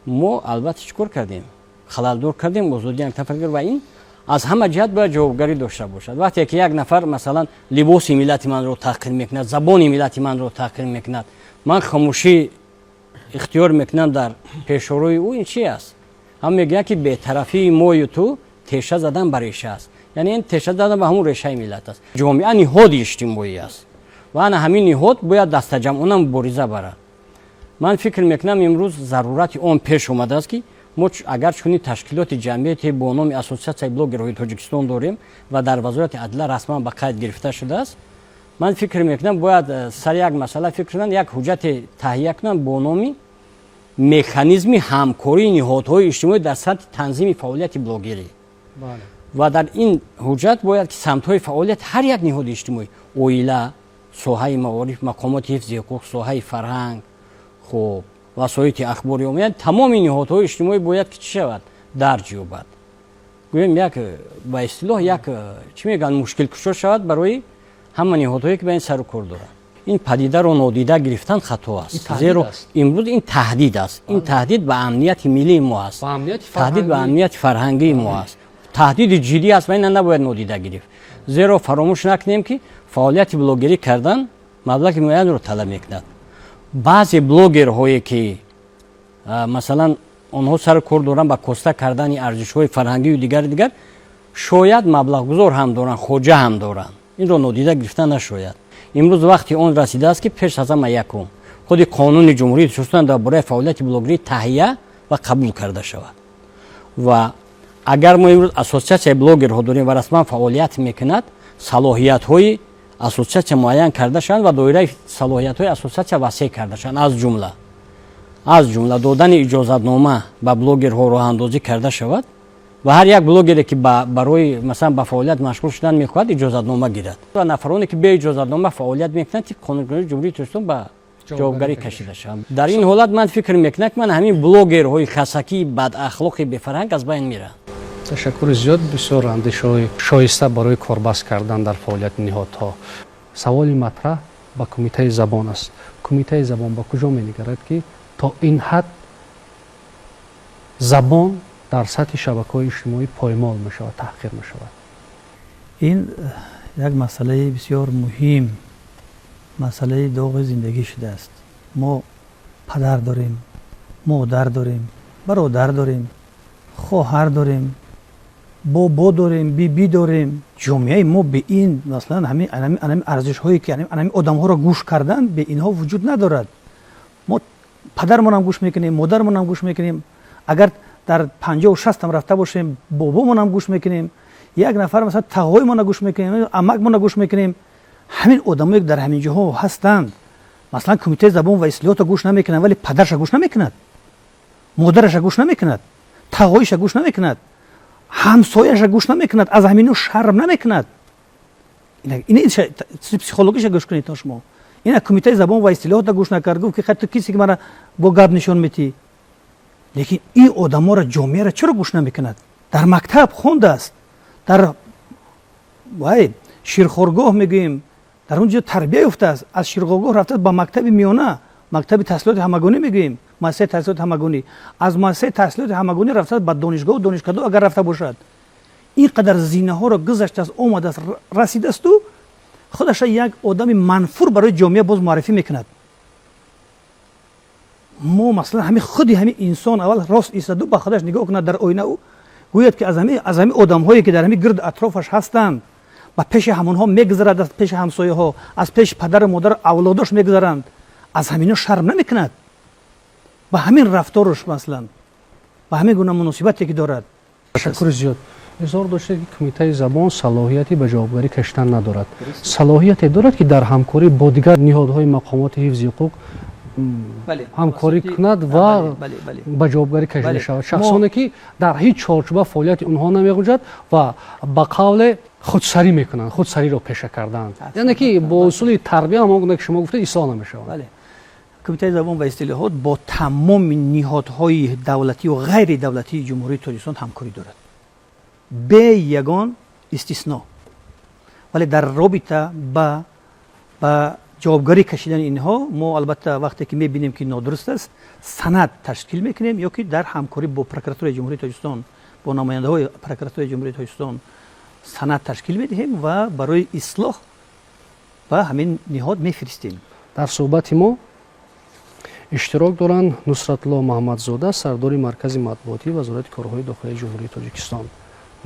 F: мо албатта чӣ кор кардем, халалдор кардем озодии як нафари дигар. Ва ин аз ҳама ҷиҳат бояд ҷавобгарӣ дошта бошад. Вақте ки як нафар, масалан, либоси миллати манро таҳқир мекунад, забони миллати манро таҳқир мекунад, ман хомӯшӣ ихтиёр мекунам дар пешорои ӯ, ин чи аст? Ҳам мегӯянд, ки бетарафии мою ту теша задан ба реша аст, яъне ин теша задан ба ҳамун решаи миллат аст. Ҷомеа ниҳоди иҷтимоӣ аст ва ана ҳамин ниҳод бояд дастаҷамъона мубориза барад. Ман фикр мекунам, имрӯз зарурати он пеш омадааст, ки мо агар чунин ташкилоти ҷамъияте бо номи Ассотсиатсияи блогерҳои Тоҷикистон дорем ва дар Вазорати адлия расман ба қайд гирифта шудааст, ман фикр мекунам, бояд сари як масъала фикр кунанд, як ҳуҷҷате таҳия кунанд бо номи механизми ҳамкории ниҳодҳои иҷтимоӣ дар сатҳи танзими фаъолияти блогерӣ. Ва дар ин ҳуҷҷат бояд ки самтҳои фаъолияти ҳар як ниҳоди иҷтимоӣ: оила, соҳаи маориф, мақомоти ҳифзи ҳуқуқ, соҳаи фарҳанг, хуб, васоити ахбори омма, тамоми ниҳодҳои иҷтимоӣ бояд ки чӣ шавад, дарҷ ёбад. Гӯем, як ба истилоҳ як чӣ мегӯянд, мушкилкушо шавад барои ҳама ниҳодҳое, ки ба ин сару кор доранд. Ин падидаро нодида гирифтан хато аст, зеро имрӯз ин таҳдид аст, ин таҳдид ба амнияти миллии мо аст, таҳдид ба амнияти фарҳангии мо аст, таҳдиди ҷиддӣ аст ва ина набояд нодида гирифт. Зеро фаромӯш накунем, ки фаъолияти блогерӣ кардан маблағи муайянро талаб мекунад. Баъзе блогерҳое, ки масалан, онҳо сару кор доранд ба коста кардани арзишҳои фарҳангию дигари дигар, шояд маблағгузор ҳам доранд, хоҷа ҳам доранд. Инро нодида гирифта нашояд. Имрӯз вақти он расидааст, ки пеш аз ҳама якум худи Қонуни Ҷумҳурии Тоҷикистон дар бораи фаъолияти блогерӣ таҳия ва қабул карда шавад. Ва агар мо имрӯз ассотсиатсияи блогерҳо дорем ва расман фаъолият мекунад, салоҳиятҳои ассотсиатсия муайян карда шаванд ва доираи салоҳиятҳои ассотсиатсия васеъ карда шаванд, аз ҷумла додани иҷозатнома ба блогерҳо роҳандозӣ карда шавад ва ҳар як блогере, ки барои, масалан, ба фаъолият машғул шудан мехоҳад, иҷозатнома гирад ва нафароне, ки бе иҷозатнома фаъолият мекунанд, тибқи қонунгузории Ҷумҳурии Тоҷикистон ба ҷавобгарӣ кашида шаванд. Дар ин ҳолат ман фикр мекунам, ки ман ҳамин блогерҳои хасакии бадахлоқи бефарҳанг аз байн мераванд.
A: Ташаккури зиёд, бисёр андешаҳои шоиста барои корбаст кардан дар фаъолияти ниҳодҳо. Саволи матраҳ ба Кумитаи забон аст. Кумитаи забон ба куҷо менигарад, ки то ин ҳад забон дар сатҳи шабакаҳои иҷтимоӣ поймол мешавад, таҳқир мешавад?
G: Ин як масъалаи бисёр муҳим, масъалаи доғи зиндагӣ шудааст. Мо падар дорем, модар дорем, бародар дорем, хоҳар дорем, бобо дорем, бибӣ дорем. Ҷомеаи мо бе ин, масалан, ҳамин арзишҳое, ки ҳамин одамҳоро гӯш кардан, бе инҳо вуҷуд надорад. Мо падармонам гӯш мекунем, модармонам гӯш мекунем, агар дар 50-у 60-ам рафта бошем, бобомонам гӯш мекунем, як нафар, масалан, тағоимона гӯш мекунем, амакмона гӯш мекунем. Ҳамин одамое, ки дар ҳамин ҷоҳо ҳастанд, масалан, Кумитаи забон ва истилоҳото гӯш намекунанд, вале падараша гӯш намекунад, модараша гӯш намекунад, тағоиша гӯш намекунад, ҳамсояша гӯш намекунад, аз ҳамино шарм намекунад. Ин психологиша гӯш кунед то шумо. Ина Кумитаи забон ва истилоҳота гӯш накард, гуфт, ки хай, ту кисе, ки мара бо гап нишон метӣ? Лекин ин одаморо, ҷомеаро чаро гӯш намекунад? Дар мактаб хондааст, дар вай ширхоргоҳ мегӯем, дар он ҷо тарбия ёфтааст. Аз ширхоргоҳ рафтааст ба мактаби миёна, мактаби таҳсилоти ҳамагонӣ мегӯем, муассисаи таҳсилоти ҳамагонӣ. Аз муассисаи таҳсилоти ҳамагонӣ рафтааст ба донишгоҳу донишкадо, агар рафта бошад. Ин қадар зинаҳоро гузаштааст, омадааст, расидаасту худаша як одами манфур барои ҷомеа боз муаррифӣ мекунад. Мо, масалан, ҳами худи ҳами инсон аввал рост истаду ба худаш нигоҳ кунад дар оина, гӯяд, ки аз ҳами одамҳое, ки дар ҳами гирду атрофаш ҳастанд, ба пеши ҳамонҳо мегузарад, аз пеши ҳамсояҳо, аз пеши падару модар, авлодош мегузаранд, аз ҳамино шарм намекунад ба ҳамин рафторуш, масалан, ба ҳамин гуна муносибате, ки дорад.
A: Ташаккури зиёд. Изҳор доштед, ки Кумитаи забон салоҳияти ба ҷавобгарӣ кашидан надорад. Салоҳияте дорад, ки дар ҳамкорӣ бо дигар ниҳодҳои мақомоти ҳифзи ҳуқуқ ҳамкорӣ кунад ва ба ҷавобгарӣ кашида шавад шахсоне, ки дар ҳеҷ чорчӯба фаъолияти онҳо намеғунҷад ва ба қавле худсарӣ мекунанд, худсариро пеша кардаанд, яъне ки бо усули тарбия, ҳамон гуна ки шумо гуфтед, ислоҳ намешаванд.
G: Кумитаи забон ва истилоҳот бо тамоми ниҳодҳои давлатию ғайридавлатии Ҷумҳурии Тоҷикистон ҳамкорӣ дорад бе ягон истисно. Вале дар робита ба ҷавобгарӣ кашидани инҳо мо, албатта, вақте ки мебинем, ки нодуруст аст, санад ташкил мекунем ё ки дар ҳамкорӣ бо прокуратураи Ҷумҳурии Тоҷикистон, бо намояндаҳои прокуратураи Ҷумҳурии Тоҷикистон санад ташкил медиҳем ва барои ислоҳ ба ҳамин ниҳод мефиристем.
A: Дар суҳбати мо иштирок доранд Нусратулло Маҳмадзода, сардори маркази матбуотии Вазорати корҳои дохилии Ҷумҳурии Тоҷикистон.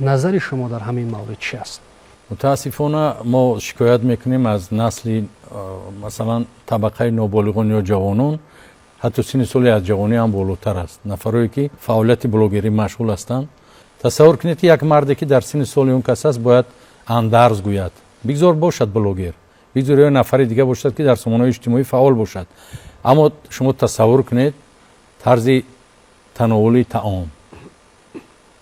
A: Назари шумо дар ҳамин маврид чи аст?
H: Мутаассифона, мо шикоят мекунем аз насли, масалан, табақаи ноболиғон ё ҷавонон, ҳатто синни соли аз ҷавонӣ ҳам болотар аст, нафарое, ки фаъолияти блогерӣ машғул ҳастанд. Тасаввур кунед, ки як марде, ки дар синни соли он кас аст, бояд андарз гӯяд. Бигзор бошад блогер, бигзор ё нафари дига бошад, ки дар сомонаҳои иҷтимоӣ фаъол бошад, аммо шумо тасаввур кунед, тарзи тановули таом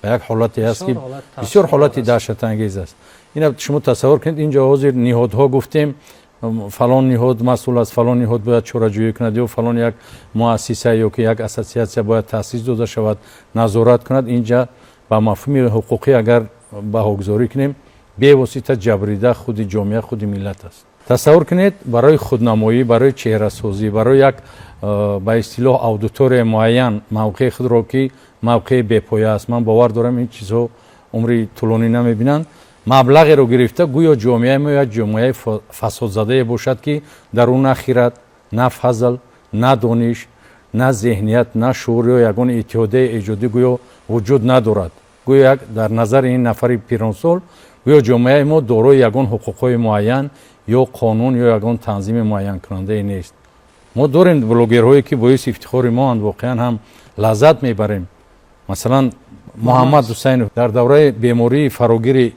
H: ба як ҳолате аст, ки бисёр ҳолати даҳшатангез аст. Ина шумо тасаввур кунед, инҷо ҳозир ниҳодҳо гуфтем, фалон ниҳод масъул аст, фалон ниҳод бояд чораҷӯӣ кунад ё фалон як муассиса ё ки як ассотсиатсия бояд таъсис дода шавад, назорат кунад. Инҷа ба мафҳуми ҳуқуқӣ агар баҳогузорӣ кунем, бевосита ҷабрида худи ҷомеа, худи миллат аст. Тасаввур кунед, барои худнамоӣ, барои чеҳрасозӣ, барои як ба истилоҳ аудиторияи муайян мавқеи худро, ки мавқеи бепоя аст, ман бовар дорам, ин чизҳо умри тӯлонӣ намебинанд, маблағеро гирифта, гӯё ҷомеаи мо як ҷомеаи фасодзадае бошад, ки дар ӯ на хирад, на фазл, на дониш, на зеҳният, на шуур ё ягон иттиҳодияи эҷодӣ гӯё вуҷуд надорад. Гӯё як дар назари ин нафари пиронсол, гӯё ҷомеаи мо дорои ягон ҳуқуқҳои муайян ё қонун ё ягон танзими муайянкунандае нест. Мо дорем блогерҳое, ки боиси ифтихори моанд, воқеан ҳам лаззат мебарем. Масалан, Муҳаммад Ҳусайнов дар давраи бемории фарогири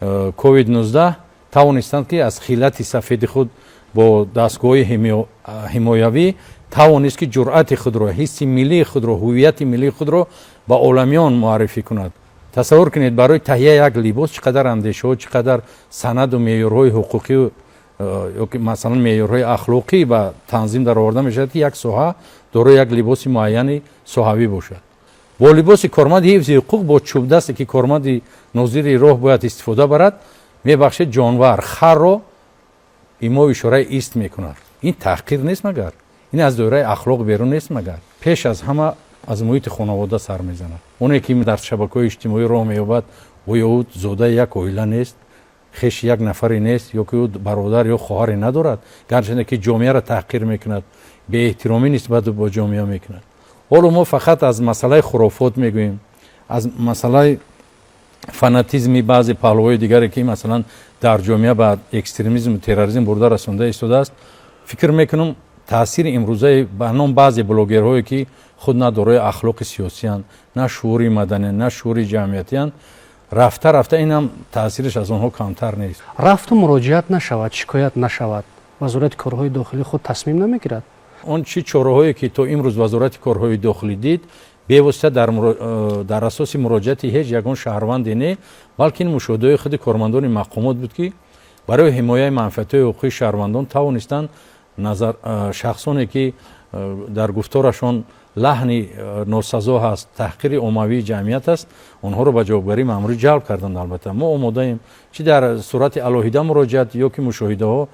H: COVID-19 тавонистанд, ки аз хилати сафеди худ бо дастгоҳи ҳимоявӣ тавонист, ки ҷуръати худро, ҳисси миллии худро, ҳуввияти миллии худро ба оламиён муаррифӣ кунад. Тасаввур кунед, барои таҳияи як либос чӣ қадар андешаҳо, чӣ қадар санаду меъёрҳои ҳуқуқӣ ёки, масалан, меъёрҳои ахлоқӣ ба танзим дароварда мешавад, ки як соҳа дорои як либоси муайяни соҳавӣ бошад. Бо либоси корманди ҳифзи ҳуқуқ, бо чӯбдасте, ки корманди нозири роҳ бояд истифода барад, мебахшед, ҷонвар харро имо ишораи ист мекунад. Ин таҳқир нест магар? Ин аз доираи ахлоқ берун нест магар? Пеш аз ҳама аз муҳити хонавода сар мезанад. Оне ки дар шабакаҳои иҷтимоӣ роҳ меёбад, оё ӯ зодаи як оила нест, хеши як нафаре нест ё ки ӯ бародар ё хоҳаре надорад? Гарчанде ки ҷомеаро таҳқир мекунад, беэҳтиромӣ нисбат бо ҷомеа мекунад. Ҳоло мо фақат аз масъалаи хурофот мегӯем, аз масъалаи фанатизми баъзе паҳлӯҳои дигаре, ки, масалан, дар ҷомеа ба экстремизму терроризм бурда расонда истодааст. Фикр мекунам, таъсири имрӯзаи ба ном баъзе блогерҳое, ки худ на дорои ахлоқи сиёсиянд, на шуури маданиянд, на шуури ҷамъиятиянд, рафта рафта инам таъсираш аз онҳо камтар нест.
A: Рафту муроҷиат нашавад, шикоят нашавад, Вазорати корҳои дохилӣ худ тасмим намегирад?
H: Он чӣ чораҳое, ки то имрӯз Вазорати корҳои дохилӣ дид, бевосита дар асоси муроҷиати ҳеҷ ягон шаҳрванде не, балки ин мушоҳидаҳои худи кормандони мақомот буд, ки барои ҳимояи манфиатҳои ҳуқуқии шаҳрвандон тавонистанд назар шахсоне, ки дар гуфторашон лаҳни носазо ҳаст, таҳқири оммавии ҷамъият аст, онҳоро ба ҷавобгарии маъмурӣ ҷалб карданд. Албатта, мо омодаем, чӣ дар сурати алоҳида муроҷиат ё ки мушоҳидаҳо,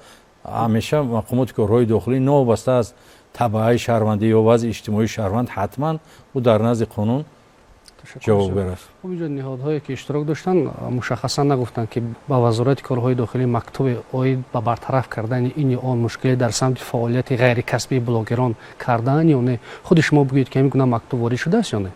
H: ҳамеша мақомоти корҳои дохилӣ, новобаста аз табаъаи шаҳрвандӣ ё вазъи иҷтимоии шаҳрванд, ҳатман ӯ дар назди қонун Ҷавобгар аст.
A: Хуб, инҷо ниҳодҳое, ки иштирок доштанд, мушаххасан нагуфтанд, ки ба Вазорати корҳои дохилӣ мактуби оид ба бартараф кардани ин ё он мушкиле дар самти фаъолияти ғайрикасбии блогерон кардаанд ё не. Худи шумо бигӯед, ки ҳамин гуна мактуб ворид шудааст ё не?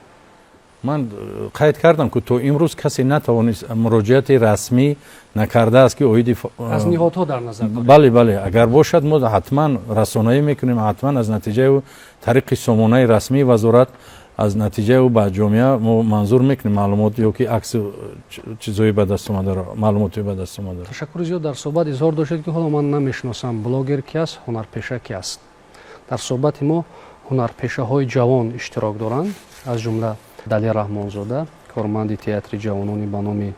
H: Ман қайд кардам, ки то имрӯз касе натавонист, муроҷиати расмӣ накардааст, ки оиди
A: Аз ниҳодҳо дар назар доред?
H: Бале, агар бошад, мо ҳатман расонаӣ мекунем, ҳатман аз натиҷаи тариқи сомонаи расмии вазорат аз натиҷаи ӯ ба ҷомеа мо манзур мекунем маълумот ё ки акси чизҳои ба даст омадаро, маълумотҳои ба даст омадаро.
A: Ташаккури зиёд. Дар суҳбат изҳор доштед, ки ҳоло ман намешиносам, блогер ки аст, ҳунарпеша ки аст. Дар суҳбати мо ҳунарпешаҳои ҷавон иштирок доранд, аз ҷумла Далер Раҳмонзода, корманди театри ҷавонони ба номи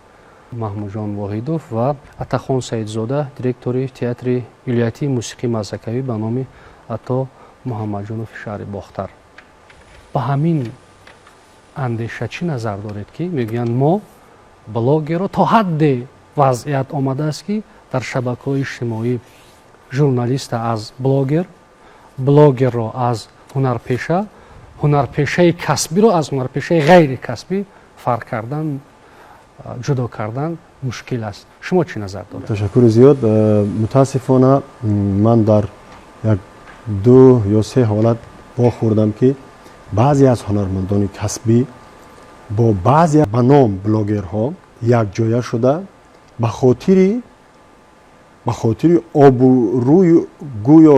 A: Маҳмудҷон Воҳидов, ва Атахон Саидзода, директори театри вилоятии мусиқии мазҳакавӣ ба номи Ато Муҳаммадҷонови шаҳри Бохтар. Ба ҳамин андеша чӣ назар доред, ки мегӯянд, мо блогерро то ҳадде вазъият омадааст, ки дар шабакаҳои иҷтимоӣ журналиста аз блогер, блогерро аз ҳунарпеша, ҳунарпешаи касбиро аз ҳунарпешаи ғайрикасбӣ фарқ кардан, ҷудо кардан мушкил аст? Шумо чӣ назар доред?
I: Ташаккури зиёд. Мутаассифона, ман дар як ду ё се ҳолат вохӯрдам, ки баъзе аз ҳунармандони касбӣ бо баъзе ба ном блогерҳо якҷоя шуда, ба хотири обрӯи, гӯё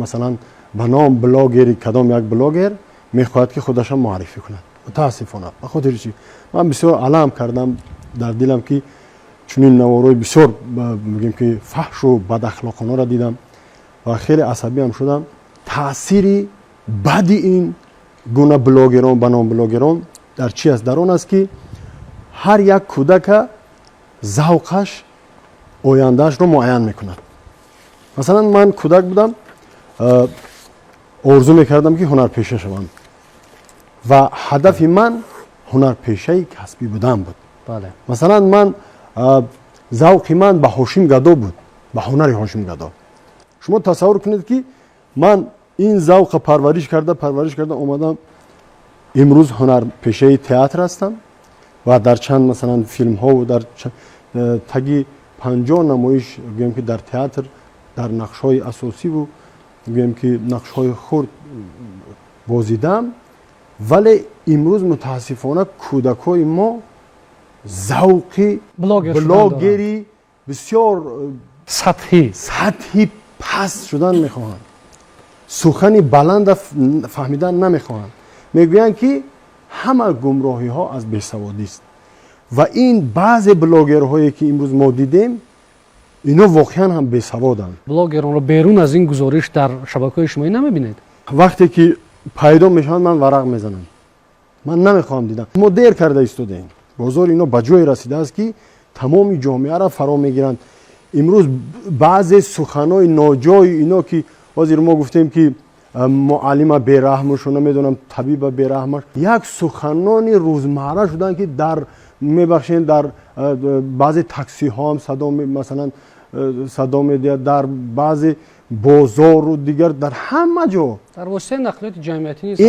I: масалан ба ном блогери кадом як блогер мехоҳад, ки худаша муаррифӣ кунад. Мутаассифона, ба хотири чӣ ман бисёр алам кардам дар дилам, ки чунин наворҳои бисёр, мегӯем, ки фаҳшу бадахлоқонаро дидам ва хеле асабиам шудам. Таъсири бади ин гуна блогерон, ба ном блогерон дар чи аст? Дар он аст, ки ҳар як кӯдака завқаш ояндаашро муайян мекунад. Масалан, ман кӯдак будам, орзу мекардам, ки ҳунарпеша шавам, ва ҳадафи ман ҳунарпешаи касбӣ будан буд. Масалан, ман завқи ман ба Ҳошим Гадо буд, ба ҳунари Ҳошим Гадо. Шумо тасаввур кунед, ки ман ин завқа парвариш карда, парвариш карда омадам, имрӯз ҳунарпешаи театр ҳастам ва дар чанд, масалан, филмҳову дар таги 50 намоиш, гӯем, ки дар театр дар нақшҳои асосиву, гӯем, ки нақшҳои хурд бозидам. Вале имрӯз, мутаассифона, кӯдакҳои мо завқи блогери бисёр
A: сатҳӣ
I: сатҳи паст шудан мехоҳанд, сухани баланда фаҳмидан намехоҳанд. Мегӯянд, ки ҳама гумроҳиҳо аз бесаводист, ва ин баъзе блогерҳое, ки имрӯз мо дидем, ино воқеан ҳам бесаводанд.
A: Блогеронро берун аз ин гузориш дар шабакаҳои иҷтимоӣ намебинед?
I: Вақте ки пайдо мешаванд, ман варақ мезанам, ман намехоҳам дидам. Мо дер карда истодаем. Бозори ино ба ҷое расидааст, ки тамоми ҷомеаро фаро мегиранд. Имрӯз баъзе суханои ноҷои ино, ки ҳозир мо гуфтем, ки муаллима бераҳмашу, намедонам, табиба бераҳмаш, як суханони рӯзмарра шуданд, ки дар, мебахшед, дар баъзе таксиҳоам садо, масалан, садо медиҳад, дар баъзе бозору дигар, дар ҳама ҷо.
A: Дар воситаи нақлиёти ҷамъиятӣ низ.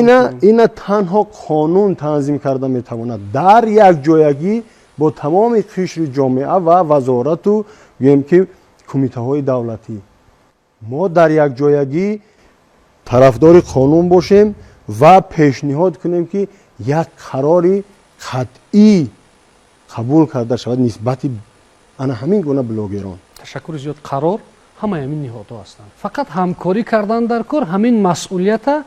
I: Ина танҳо қонун танзим карда метавонад дар якҷоягӣ бо тамоми қишри ҷомеа ва вазорату, гӯем, ки кумитаҳои давлатӣ. Мо дар якҷоягӣ тарафдори қонун бошем ва пешниҳод кунем, ки як қарори қатъӣ қабул карда шавад нисбати ана ҳамин гуна блогерон.
A: Ташаккури зиёд. Қарор ҳамаи ҳамин ниҳодҳо ҳастанд, фақат ҳамкорӣ кардан дар кор. Ҳамин масъулията,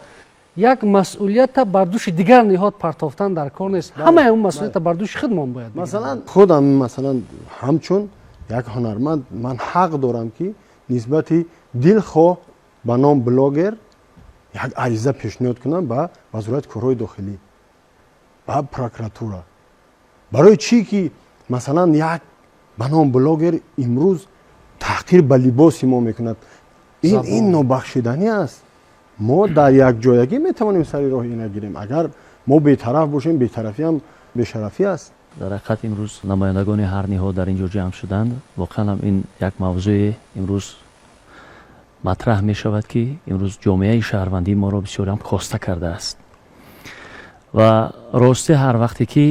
A: як масъулията бар дӯши дигар ниҳод партофтан дар кор нест. Ҳамаи он масъулията бар дӯши худмон бояд.
I: Масалан, худам, масалан, ҳамчун як ҳунарманд ман ҳақ дорам, ки нисбати дилхоҳ ба ном блогер як ариза пешниҳод кунам ба Вазорати корҳои дохилӣ, ба прокуратура. Барои чӣ ки, масалан, як ба ном блогер имрӯз таҳқир ба либоси мо мекунад, ин нобахшиданӣ аст. Мо дар якҷоягӣ метавонем сари роҳи ина гирем. Агар мо бетараф бошем, бетарафиам бешарафӣ аст.
J: Дар ҳақиқат, имрӯз намояндагони ҳар ниҳод дар ин ҷо ҷамъ шуданд. Воқеан ҳам ин як мавзӯе имрӯз матраҳ мешавад, ки имрӯз ҷомеаи шаҳрвандии моро бисёрам коста кардааст. Ва ростӣ, ҳар вақте ки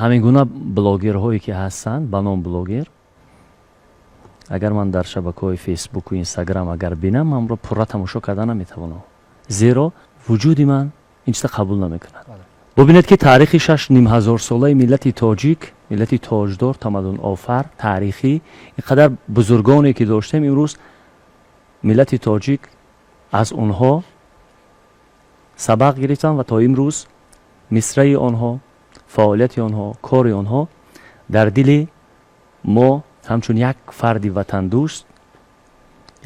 J: ҳамин гуна блогерҳое ки ҳастанд ба ном блогер, агар ман дар шабакаҳои Фейсбуку Инстаграм агар бинам, манро пурра тамошо карда наметавонам, зеро вуҷуди ман ин чиза қабул намекунад. Бубинед, ки таърихи 6,5 ҳазорсолаи миллати тоҷик, миллати тоҷдор, тамаддунофар, таърихӣ, ин қадар бузургоне ки доштем, имрӯз миллати тоҷик аз онҳо сабақ гирифтанд ва то имрӯз мисраи онҳо, фаъолияти онҳо, кори онҳо дар дили мо ҳамчун як фарди ватандӯст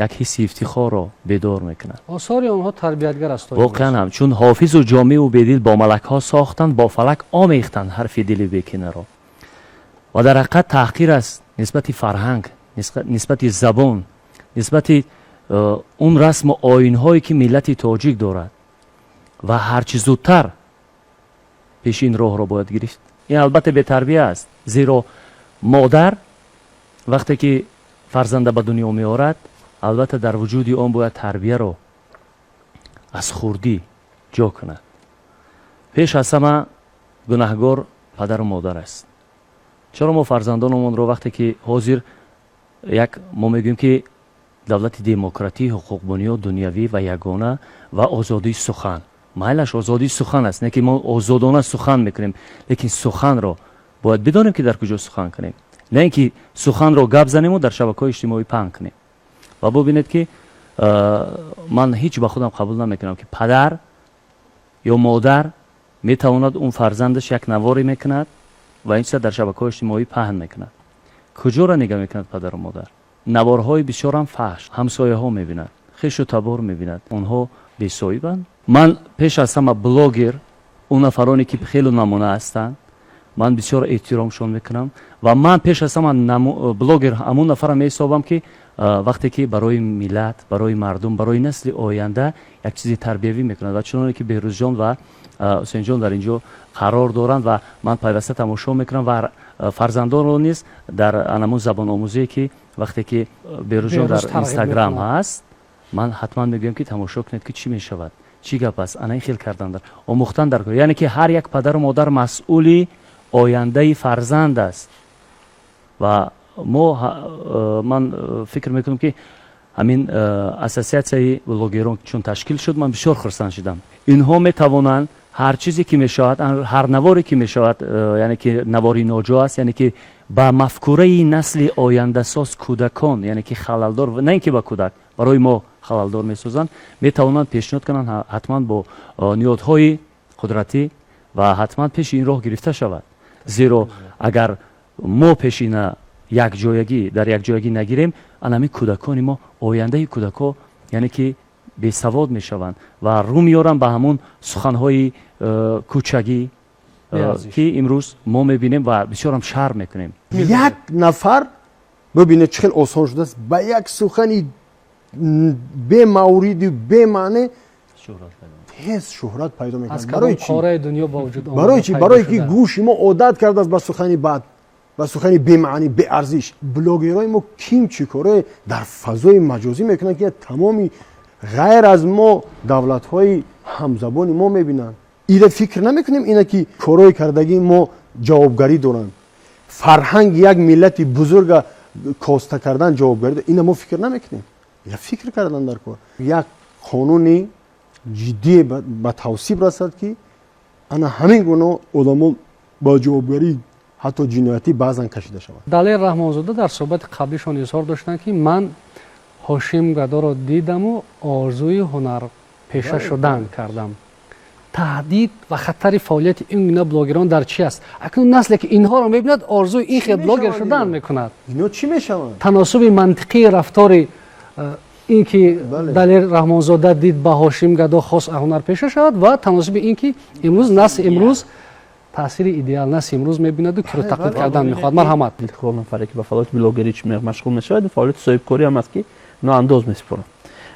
J: як ҳисси ифтихорро бедор мекунад.
A: Осори онҳо тарбиятгар аст.
J: Воқеан ҳам, чун Ҳофизу Ҷомиу Бедил бо малакҳо сохтанд, бо фалак омехтанд ҳарфи дили бекинаро. Ва дар ҳақиқат таҳқир аст нисбати фарҳанг, нисбати забон, нисбати он расму оинҳое ки миллати тоҷик дорад, ва ҳарчи зудтар пеши ин роҳро бояд гирифт. Ин албатта бетарбия аст, зеро модар вақте ки фарзанда ба дунё меорад, албатта дар вуҷуди он бояд тарбияро аз хурдӣ ҷо кунад. Пеш аз ҳама гунаҳгор падару модар аст. Чаро мо фарзандонамонро, вақте ки ҳозир як мо мегӯем, ки давлати демократӣ, ҳуқуқбунёд, дунявӣ ва ягона ва озодии сухан, майлаш, озодии сухан аст, не ки мо озодона сухан мекунем, лекин суханро бояд бидонем, ки дар куҷо сухан кунем, на ин ки суханро гап занему дар шабакаҳои иҷтимоӣ паҳн кунем. Ва бубинед, ки ман ҳеҷ ба худам қабул намекунам, ки падар ё модар метавонад он фарзандаш як наворе мекунад ва ин чиза дар шабакаҳои иҷтимоӣ паҳн мекунад. Куҷоро нигаҳ мекунад падару модар? Наворҳои бисёрам фаҳш ҳамсояҳо мебинад, хешу табор мебинад, онҳо бесоҳибанд. Ман пеш аз ҳама блогер, он нафароне ки хеле намуна ҳастанд, ман бисёр эҳтиромшон мекунам. Ва ман пеш аз ҳама блогер ҳамон нафарам меҳисобам, ки вақте ки барои миллат, барои мардум, барои насли оянда як чизи тарбиявӣ мекунад. Ва чуноне ки Беҳрӯзҷон ва Ҳусейнҷон дар ин ҷо қарор доранд ва ман пайваста тамошо мекунам ва фарзандонро низ дар анамун забономӯзие, ки вақте ки Беҳрӯзҷон дар Инстаграм ҳаст, ман ҳатман мегӯям, ки тамошо кунед, ки чӣ мешавад, чӣ гап аст. Ана ин хел кардан дар омӯхтан дар, яъне ки ҳар як падару модар масъули ояндаи фарзанд аст. Ва мо, ман фикр мекунам, ки ҳамин ассотсиатсияи блогерон чун ташкил шуд, ман бисёр хурсанд шудам. Инҳо метавонанд ҳар чизе ки мешавад, ҳар наворе ки мешавад, яъне ки навори ноҷо аст, яъне ки ба мафкураи насли ояндасоз, кӯдакон, яъне ки халалдор, на ин ки ба кӯдак, барои мо халалдор месозанд, метавонанд пешниҳод кунанд ҳатман бо ниҳодҳои қудратӣ ва ҳатман пеши ин роҳ гирифта шавад. Зеро агар мо пеши ина якҷоягӣ, дар якҷоягӣ нагирем, анами кӯдакони мо, ояндаи кӯдакҳо, яъне ки бесавод мешаванд ва рӯ меоранд ба ҳамун суханҳои кӯчагӣ, ки имрӯз мо мебинем ва бисёрам шарм мекунем.
I: Як нафар, бибинед, чӣ хел осон шудааст ба як сухани бемавриду бемаъне тез шӯҳрат пайдо мекунад. Барои чӣ? Барое ки гӯши мо одат кардааст ба сухани бад, ба сухани бемаънӣ, беарзиш. Блогерҳои мо ким чӣ коре дар фазои маҷозӣ мекунанд, ки тамоми ғайр аз мо давлатҳои ҳамзабони мо мебинанд. Ира фикр намекунем, ина ки корҳои кардагии мо ҷавобгарӣ доранд. Фарҳанги як миллати бузурга коста кардан ҷавобгарӣ, ина мо фикр намекунем. Я фикр кардан дар кор, як қонуни ҷиддие ба тавсиб расад, ки ана ҳамин гуна одамо ба ҷавобгарӣ, ҳатто ҷиноятӣ, баъзан кашида шавад.
A: Далер Раҳмонзода дар суҳбати қаблишон изҳор доштанд, ки ман Ҳошим Гадоро дидаму орзуи ҳунарпеша шудан кардам. Таҳдид ва хатари фаъолияти ин гуна блогерон дар чӣ аст? Акнун насле ки инҳоро мебинад, орзуи ин хел блогер шудан мекунад.
I: Ино чӣ мешаванд?
A: Таносуби мантиқии рафтори ин ки Далер Раҳмонзода дид, ба Ҳошим Гадо хос ҳунарпеша шавад, ва таносуби ин ки имрӯз насли имрӯз, таъсири идеал насли имрӯз мебинаду киро тақлид кардан мехоҳад. Марҳамат.
E: Дилхоҳ нафаре ки ба фаъолияти блогерӣ машғул мешавад, фаъолияти соҳибкорӣ ҳам аст, ки ноандоз месупоранд.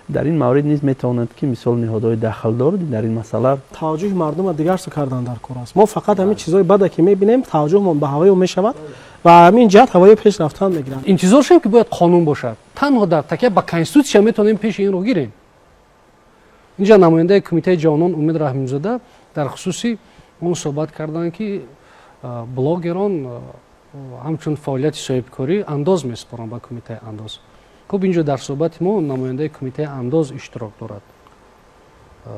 E: Дар ин маврид низ метавонанд, ки мисол ниҳодҳои дахлдор дар ин масъала
C: Таваҷҷӯҳи мардумро дигар су кардан дар кор аст. Мо фақат ҳамин чизҳои бада ки мебинем, таваҷҷӯҳмон ба ҳаваё мешавад ва ҳамин ҷиҳат ҳаваё пеш рафтан мегиранд.
A: Интизор шавем, ки бояд қонун бошад. Танҳо дар такя ба конститутсия метавонем пеши инро гирем. Инҷа намояндаи кумитаи ҷавонон Умед Раҳимзода дар хусуси Он суҳбат карданд, ки блогерон ҳамчун фаъолияти соҳибкорӣ андоз месупоранд ба кумитаи андоз. Хуб, инҷо дар суҳбати мо намояндаи кумитаи андоз иштирок дорад,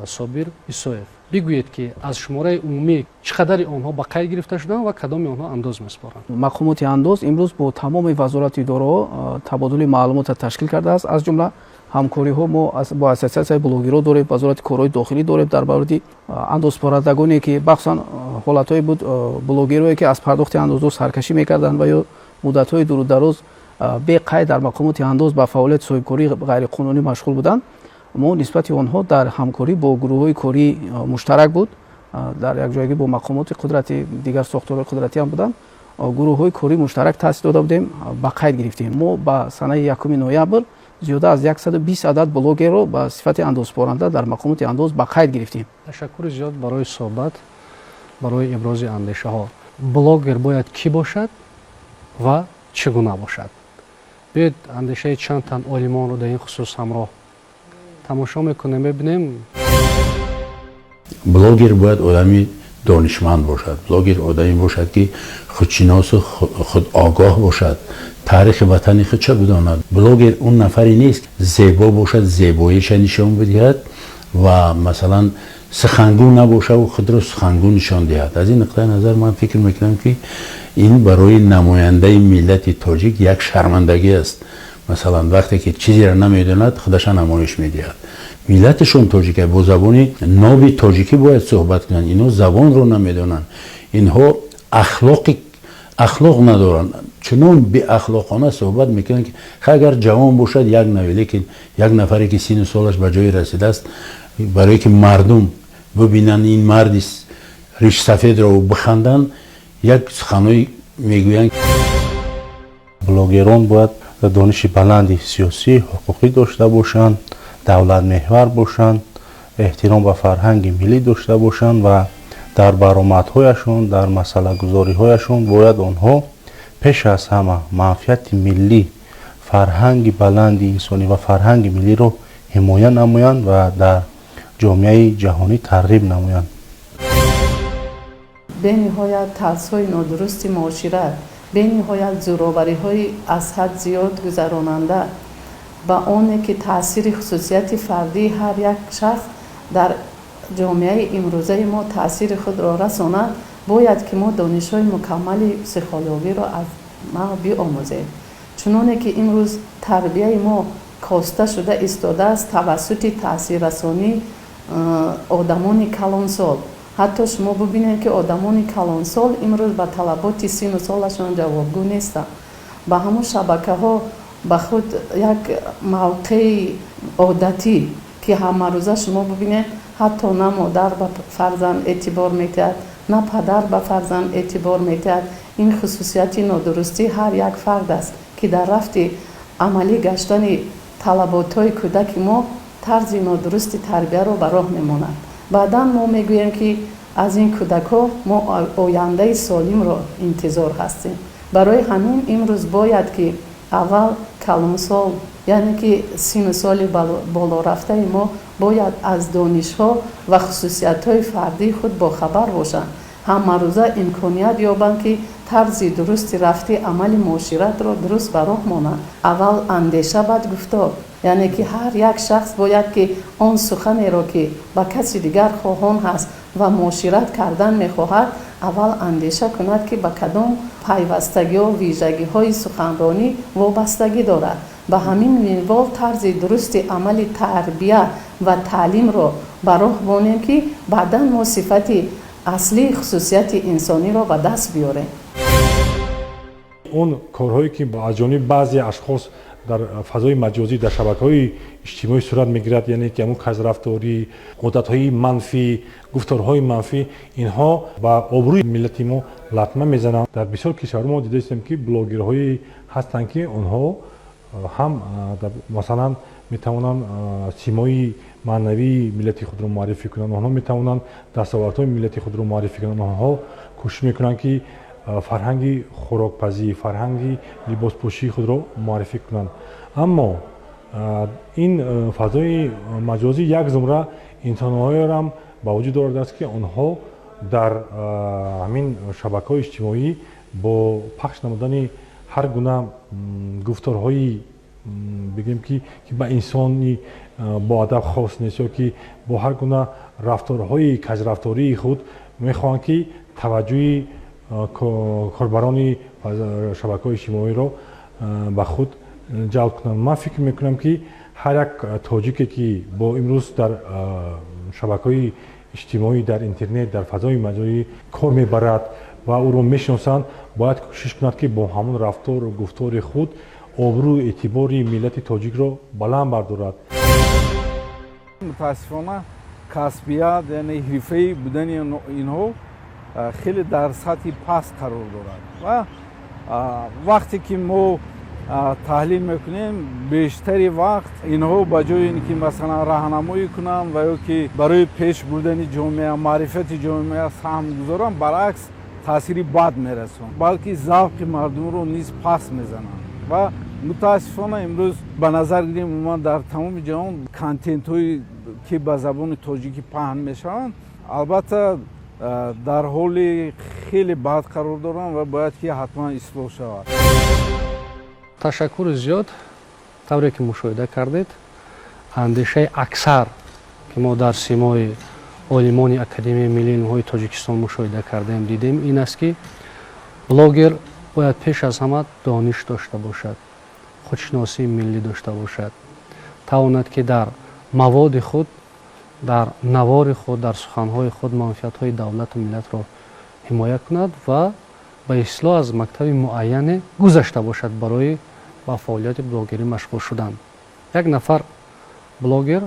A: Собир Исоев. Бигӯед, ки аз шумораи умумӣ чӣ қадари онҳо ба қайд гирифта шуданд ва кадоми онҳо андоз месупоранд?
K: Мақомоти андоз имрӯз бо тамоми вазорату идораҳо табодули маълумотро ташкил кардааст. Аз ҷумла ҳамкориҳо мо бо ассотсиатсияи блогерҳо дорем, вазорати корҳои дохилӣ дорем дар мавриди андозпорандагоне, ки бахусусан ҳолатҳое буд, блогерое ки аз пардохти андозҳо саркашӣ мекарданд ва ё муддатҳои дуру дароз беқайд дар мақомоти андоз ба фаъолияти соҳибкории ғайриқонунӣ машғул буданд. Мо нисбати онҳо дар ҳамкорӣ бо гурӯҳҳои кории муштарак буд, дар якҷоягӣ бо мақомоти қудратӣ, дигар сохторҳои қудратӣ ҳам буданд, гурӯҳҳои кории муштарак таъсис дода будем, ба қайд гирифтем. Мо ба санаи 1 ноябр зиёда аз 120 адад блогерро ба сифати андозпоранда дар мақомоти андоз ба қайд гирифтем.
A: Ташаккури зиёд барои суҳбат, барои ибрози андешаҳо. Блогер бояд кӣ бошад ва чӣ гуна бошад? Биёед, андешаи чанд тан олимонро дар ин хусус ҳамроҳ тамошо мекунем, мебинем.
L: Блогер бояд одами донишманд бошад. Блогер одаме бошад, ки худшиносу худогоҳ бошад, таърихи ватани худша бидонад. Блогер он нафаре нест, зебо бошад, зебоиша нишон бидиҳад ва масалан сухангӯ набошаву худро сухангӯ нишон диҳад. Аз ин нуқтаи назар ман фикр мекунам, ки ин барои намояндаи миллати тоҷик як шармандагӣ аст. Масалан, вақте ки чизеро намедонад, худаша намоиш медиҳад. Миллаташон тоҷика, бо забони ноби тоҷикӣ бояд суҳбат кунанд. Инҳо забонро намедонанд, инҳо ахлоқ надоранд, чунон беахлоқона суҳбат мекунанд, ки агар ҷавон бошад, як навъе, лекин як нафаре ки сину солаш ба ҷое расидааст, барое ки мардум бибинанд ин марди ришсафедро биханданд, як суханҳое мегӯянд.
M: Блогерон бояд дониши баланди сиёсӣ, ҳуқуқӣ дошта бошанд, давлатмеҳвар бошанд, эҳтиром ба фарҳанги миллӣ дошта бошанд ва дар баромадҳояшон, дар масъалагузориҳояшон бояд онҳо пеш аз ҳама манфиати миллӣ, фарҳанги баланди инсонӣ ва фарҳанги миллиро ҳимоя намоянд ва дар ҷомеаи ҷаҳонӣ тарғиб намоянд.
N: Бениҳоят тарзҳои нодурусти муошират, бениҳоят зӯровариҳои аз ҳад зиёд гузаронанда ба оне ки таъсири хусусияти фардии ҳар як шахс дар ҷомеаи имрӯзаи мо таъсири худро расонад, бояд ки мо донишҳои мукаммали психологиро аз нав биомӯзем. Чуноне ки имрӯз тарбияи мо коста шуда истодааст тавассути таъсиррасонии одамони калонсол. Ҳатто шумо бубинед, ки одамони калонсол имрӯз ба талаботи сину солашон ҷавобгӯ нестанд. Ба ҳамон шабакаҳо ба худ як мавқеи одатӣ, ки ҳамарӯза шумо бубинед, ҳатто на модар ба фарзанд эътибор медиҳад, на падар ба фарзанд эътибор медиҳад. Ин хусусияти нодурустии ҳар як фард аст, ки дар рафти амалӣ гаштани талаботҳои кӯдаки мо тарзи нодурусти тарбияро ба роҳ мемонад. Баъдан мо мегӯем, ки аз ин кӯдакҳо мо ояндаи солимро интизор ҳастем. Барои ҳамин имрӯз бояд ки аввал калонсол, яъне ки сину соли болорафтаи мо, бояд аз донишҳо ва хусусиятҳои фардии худ бохабар бошанд, ҳамарӯза имконият ёбанд, ки тарзи дурусти рафти амали муоширатро дуруст ба роҳ монанд. Аввал андеша, баъд гуфтор, яъне ки ҳар як шахс бояд ки он суханеро, ки ба каси дигар хоҳон ҳаст ва муошират кардан мехоҳад, аввал андеша кунад, ки ба кадом пайвастагиҳо, вижагиҳои суханронӣ вобастагӣ дорад. Ба ҳамин минвол тарзи дурусти амали тарбия ва таълимро ба роҳ монем, ки баъдан мо сифати аслии хусусияти инсониро ба даст биёрем.
O: Он корҳое, ки аз ҷониби баъзе ашхос дар фазои маҷозӣ, дар шабакаҳои иҷтимоӣ сурат мегирад, яъне ки ҳамун казрафторӣ, одатҳои манфӣ, гуфторҳои манфӣ, инҳо ба обрӯи миллати мо латма мезананд. Дар бисёр кишварҳо мо дидаистем, ки блогерҳое ҳастанд, ки онҳо ҳам, масалан, метавонанд симои маънавии миллати худро муаррифӣ кунанд, онҳо метавонанд дастовардҳои миллати худро муаррифӣ кунанд, онҳо кӯшиш мекунанд, ки фарҳанги хӯрокпазӣ, фарҳанги либоспӯшии худро муаррифӣ кунанд. Аммо ин фазои маҷозӣ як зумра инсонҳоеро ба вуҷуд овардааст, ки онҳо Дар ҳамин шабакаҳои иҷтимоӣ бо пахш намудани ҳар гуна гуфторҳои, бигӯем, ки ба инсони боадаб хос нест ё ки бо ҳар гуна рафторҳои кажрафтории худ мехоҳанд, ки таваҷҷӯҳи корбарони шабакаҳои иҷтимоиро ба худ ҷалб кунанд. Ман фикр мекунам, ки ҳар як тоҷике, ки бо имрӯз дар шабакаҳои иҷтимоӣ, дар интернет, дар фазои маҷозӣ кор мебарад ва ӯро мешиносанд, бояд кӯшиш кунад, ки бо ҳамон рафтору гуфтори худ обрӯю эътибори миллати тоҷикро баланд бардорад.
P: Мутаассифона, касбият, яъне ҳирфаӣ будани инҳо хеле дар сатҳи паст қарор дорад ва вақте ки мо таҳлил мекунем, бештари вақт инҳо ба ҷои ин ки, масалан, раҳнамоӣ кунанд ва ё ки барои пеш бурдани ҷомеа, маърифати ҷомеа саҳм гузоранд, баръакс, таъсири бад мерасонанд, балки завқи мардумро низ паст мезананд. Ва мутаассифона, имрӯз ба назар гирем, умуман дар тамоми ҷаҳон контентҳое ки ба забони тоҷикӣ паҳн мешаванд, албатта, дар ҳоли хеле бад қарор доранд ва бояд ки ҳатман ислоҳ шавад.
A: Ташаккури зиёд. Тавре ки мушоҳида кардед, андешаи аксар, ки мо дар симои олимони Академияи миллии илмҳои Тоҷикистон мушоҳида кардем, дидем, ин аст, ки блогер бояд пеш аз ҳама дониш дошта бошад, худшиносии миллӣ дошта бошад, тавонад, ки дар маводи худ, дар навори худ, дар суханҳои худ манфиатҳои давлату миллатро ҳимоя кунад ва ба истилоҳ аз мактаби муайяне гузашта бошад барои ба фаъолияти блогерӣ машғул шудан. Як нафар блогер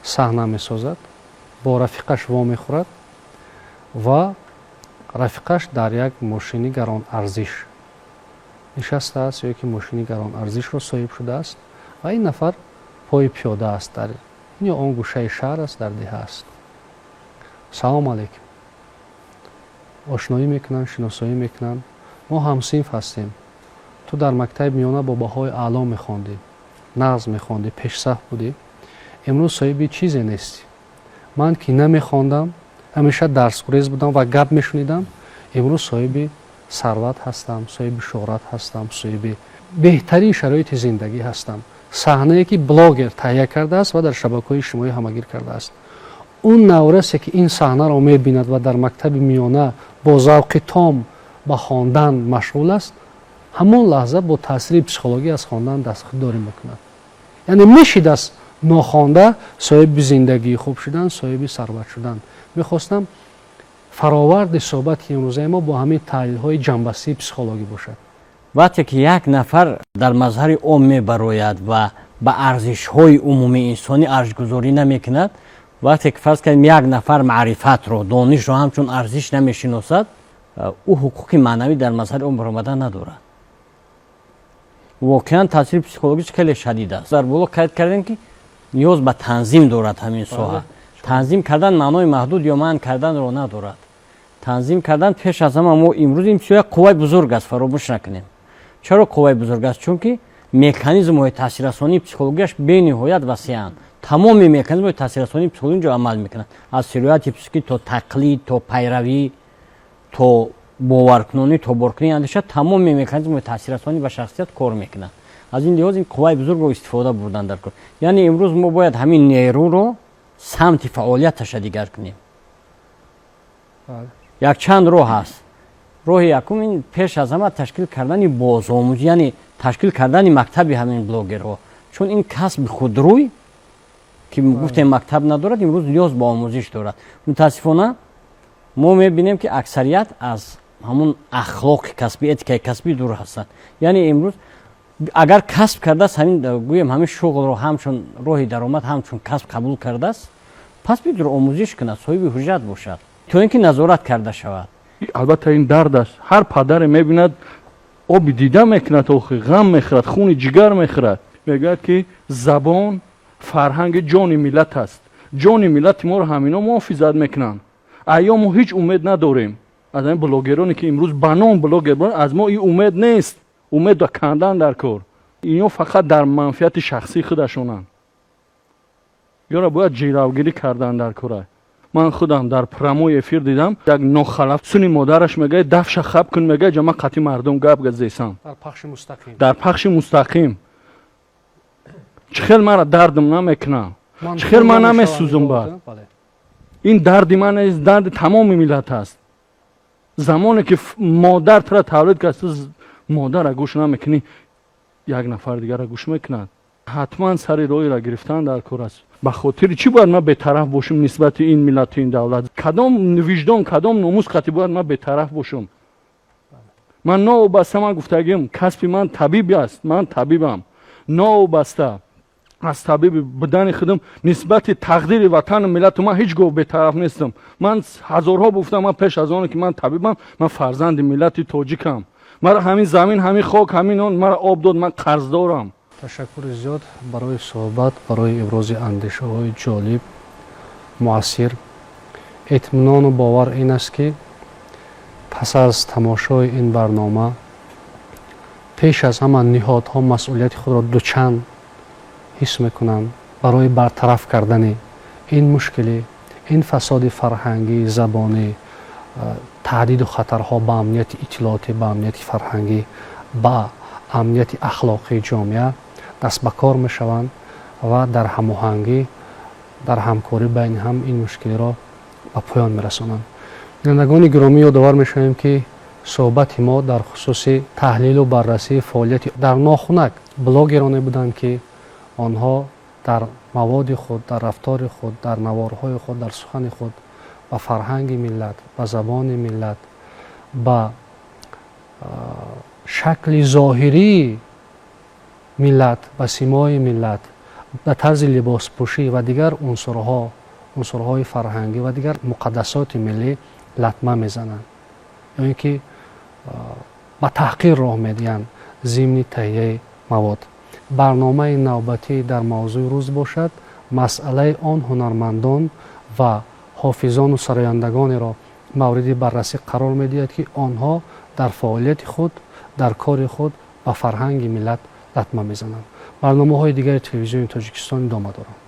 A: саҳна месозад, бо рафиқаш вомехӯрад ва рафиқаш дар як мошини гаронарзиш нишастааст ё ки мошини гаронарзишро соҳиб шудааст ва ин нафар пои пиёда аст, дар ин ё он гӯшаи шаҳр аст, дар деҳа аст. Салом алейкум, ошноӣ мекунанд, шиносоӣ мекунанд. Мо ҳамсинф ҳастем, ту дар мактаби миёна бо баҳои аъло мехондӣ, нағз мехондӣ, пешсаф будӣ, имрӯз соҳиби чизе нестӣ. Ман ки намехондам, ҳамеша дарсгурез будам ва гап мешунидам, имрӯз соҳиби сарват ҳастам, соҳиби шӯҳрат ҳастам, соҳиби беҳтарин шароити зиндагӣ ҳастам. Саҳнае ки блогер таҳия кардааст ва дар шабакаҳои иҷтимоӣ ҳамагир кардааст. Он наврасе, ки ин саҳнаро мебинад ва дар мактаби миёна бо завқи том ба хондан машғул аст, ҳамон лаҳза бо таъсири психологӣ аз хондан дастхуддорӣ мекунад. Яъне мешидааст нохонда соҳиби зиндагии хуб шудан, соҳиби сарват шудан. Мехостам фароварди суҳбати имрӯзаи мо бо ҳамин таҳлилҳои ҷанбастии психологӣ бошад.
F: Вақте ки як нафар дар мазҳари ом мебарояд ва ба арзишҳои умумии инсонӣ арҷгузорӣ намекунад, вақте ки, фарз кардем, як нафар маърифатро, донишро ҳамчун арзиш намешиносад, ӯ ҳуқуқи маънавӣ дар мазҳари ом баромадан надорад. Воқеан, таъсири психологиш хеле шадид аст. Дар боло қайд кардем, ки ниёз ба танзим дорад ҳамин соҳа. Танзим кардан маънои маҳдуд ё манъ карданро надорад. Танзим кардан пеш аз ҳама, мо имрӯз ин як қувваи бузург аст, фаромӯш накунем. Чаро қувваи бузург аст? Чунки механизмҳои таъсиррасонии психологияш бениҳоят васеанд. Тамоми механизмҳои таъсиррасонии психологӣ инҷо амал мекунанд, аз сирояти психикӣ то тақлид, то пайравӣ, то боваркунонӣ, то боркунии андеша. Тамоми механизмҳои таъсиррасонӣ ба шахсият кор мекунанд. Аз ин лиҳоз ин қувваи бузургро истифода бурдан дар кор. Яъне имрӯз мо бояд ҳамин нерӯро самти фаъолияташа дигар кунем. Якчанд роҳ ҳаст. Роҳи якум ин пеш аз ҳама ташкил кардани бозомӯзӣ, яъне ташкил кардани мактаби ҳамин блогерҳо, чун ин касби худрӯй, ки гуфтем, мактаб надорад, имрӯз ниёз ба омӯзиш дорад. Мутаассифона, мо мебинем, ки аксарият аз ҳамун ахлоқи касбӣ, этикаи касбӣ дур ҳастанд. Яъне имрӯз агар касб кардааст, ҳамин, гӯем, ҳамин шуғлро ҳамчун роҳи даромад, ҳамчун касб қабул кардааст, пас бидур омӯзиш кунад, соҳиби ҳуҷҷат бошад, то ин ки назорат карда шавад.
B: Албатта, ин дард аст. Ҳар падаре мебинад, оби дида мекунад, охи ғам мехӯрад, хуни ҷигар мехӯрад. Мегӯяд, ки забон, фарҳанги ҷони миллат аст. Ҷони миллати моро ҳамино муҳофизат мекунанд. Айё мо ҳеҷ умед надорем аз ҳамин блогероне, ки имрӯз ба ном блогер. Аз мо ин умед нест, умед кандан дар кор. Ино фақат дар манфиати шахсии худашонанд. Ёро бояд ҷилавгирӣ кардан дар кора. Ман худам дар прямой эфир дидам, як нохалаф суни модараш мегӯяд, дафша хаб кун, мегӯяд, ҷа ман қатъи мардум гап газесам.
A: Дар пахши мустақим.
B: Дар пахши мустақим. Чӣ хел мара дардам намекунам, чӣ хел ман намесӯзум? Баъд ин дарди ман нест, дарди тамоми миллат аст. Замоне ки модар тура тавлид кард, ту модара гӯш намекунӣ, як нафар дигара гӯш мекунад. Ҳатман сари роҳиро гирифтан дар кор аст. Ба хотири чӣ бояд ман бетараф бошам нисбати ин миллату ин давлат? Кадом виҷдон, кадом номус қатӣ бояд ман бетараф бошам? Ман новобаста, ман гуфтагим, касби ман табиб аст, ман табибам. Новобаста аз табиби будани худам нисбати тақдири ватану миллату ман ҳеҷ гоҳ бетараф нестам. Ман ҳазорҳо гуфтам, ман пеш аз оне ки ман табибам, ман фарзанди миллати тоҷикам. Мара ҳамин замин, ҳамин хок, ҳамин он мара об дод, ман қарздорам.
A: Ташаккури зиёд барои суҳбат, барои ибрози андешаҳои ҷолиб, муассир. Итминону бовар ин аст, ки пас аз тамошои ин барнома пеш аз ҳама ниҳодҳо масъулияти худро дучанд ҳис мекунанд барои бартараф кардани ин мушкилӣ, ин фасоди фарҳангӣ, забонӣ, таҳдиду хатарҳо ба амнияти иттилоотӣ, ба амнияти фарҳангӣ, ба амнияти ахлоқии ҷомеа даст ба кор мешаванд ва дар ҳамоҳангӣ, дар ҳамкорӣ байни ҳам ин мушкилиро ба поён мерасонанд. Бинандагони гиромӣ, ёдовар мешавем, ки суҳбати мо дар хусуси таҳлилу баррасии фаъолияти дар нохунак блогероне буданд, ки онҳо дар маводи худ, дар рафтори худ, дар наворҳои худ, дар сухани худ ба фарҳанги миллат, ба забони миллат, ба шакли зоҳирии миллат, ба симои миллат, ба тарзи либоспӯшӣ ва дигар унсурҳо, унсурҳои фарҳангӣ ва дигар муқаддасоти миллӣ латма мезананд ё ин ки ба таҳқир роҳ медиҳанд зимни таҳияи мавод. Барномаи навбатӣ дар мавзӯи рӯз бошад, масъалаи он ҳунармандон ва ҳофизону сарояндагонеро мавриди баррасӣ қарор медиҳад, ки онҳо дар фаъолияти худ, дар кори худ ба фарҳанги миллат латма мезананд. Барномаҳои дигари Телевизиони Тоҷикистон идома доранд.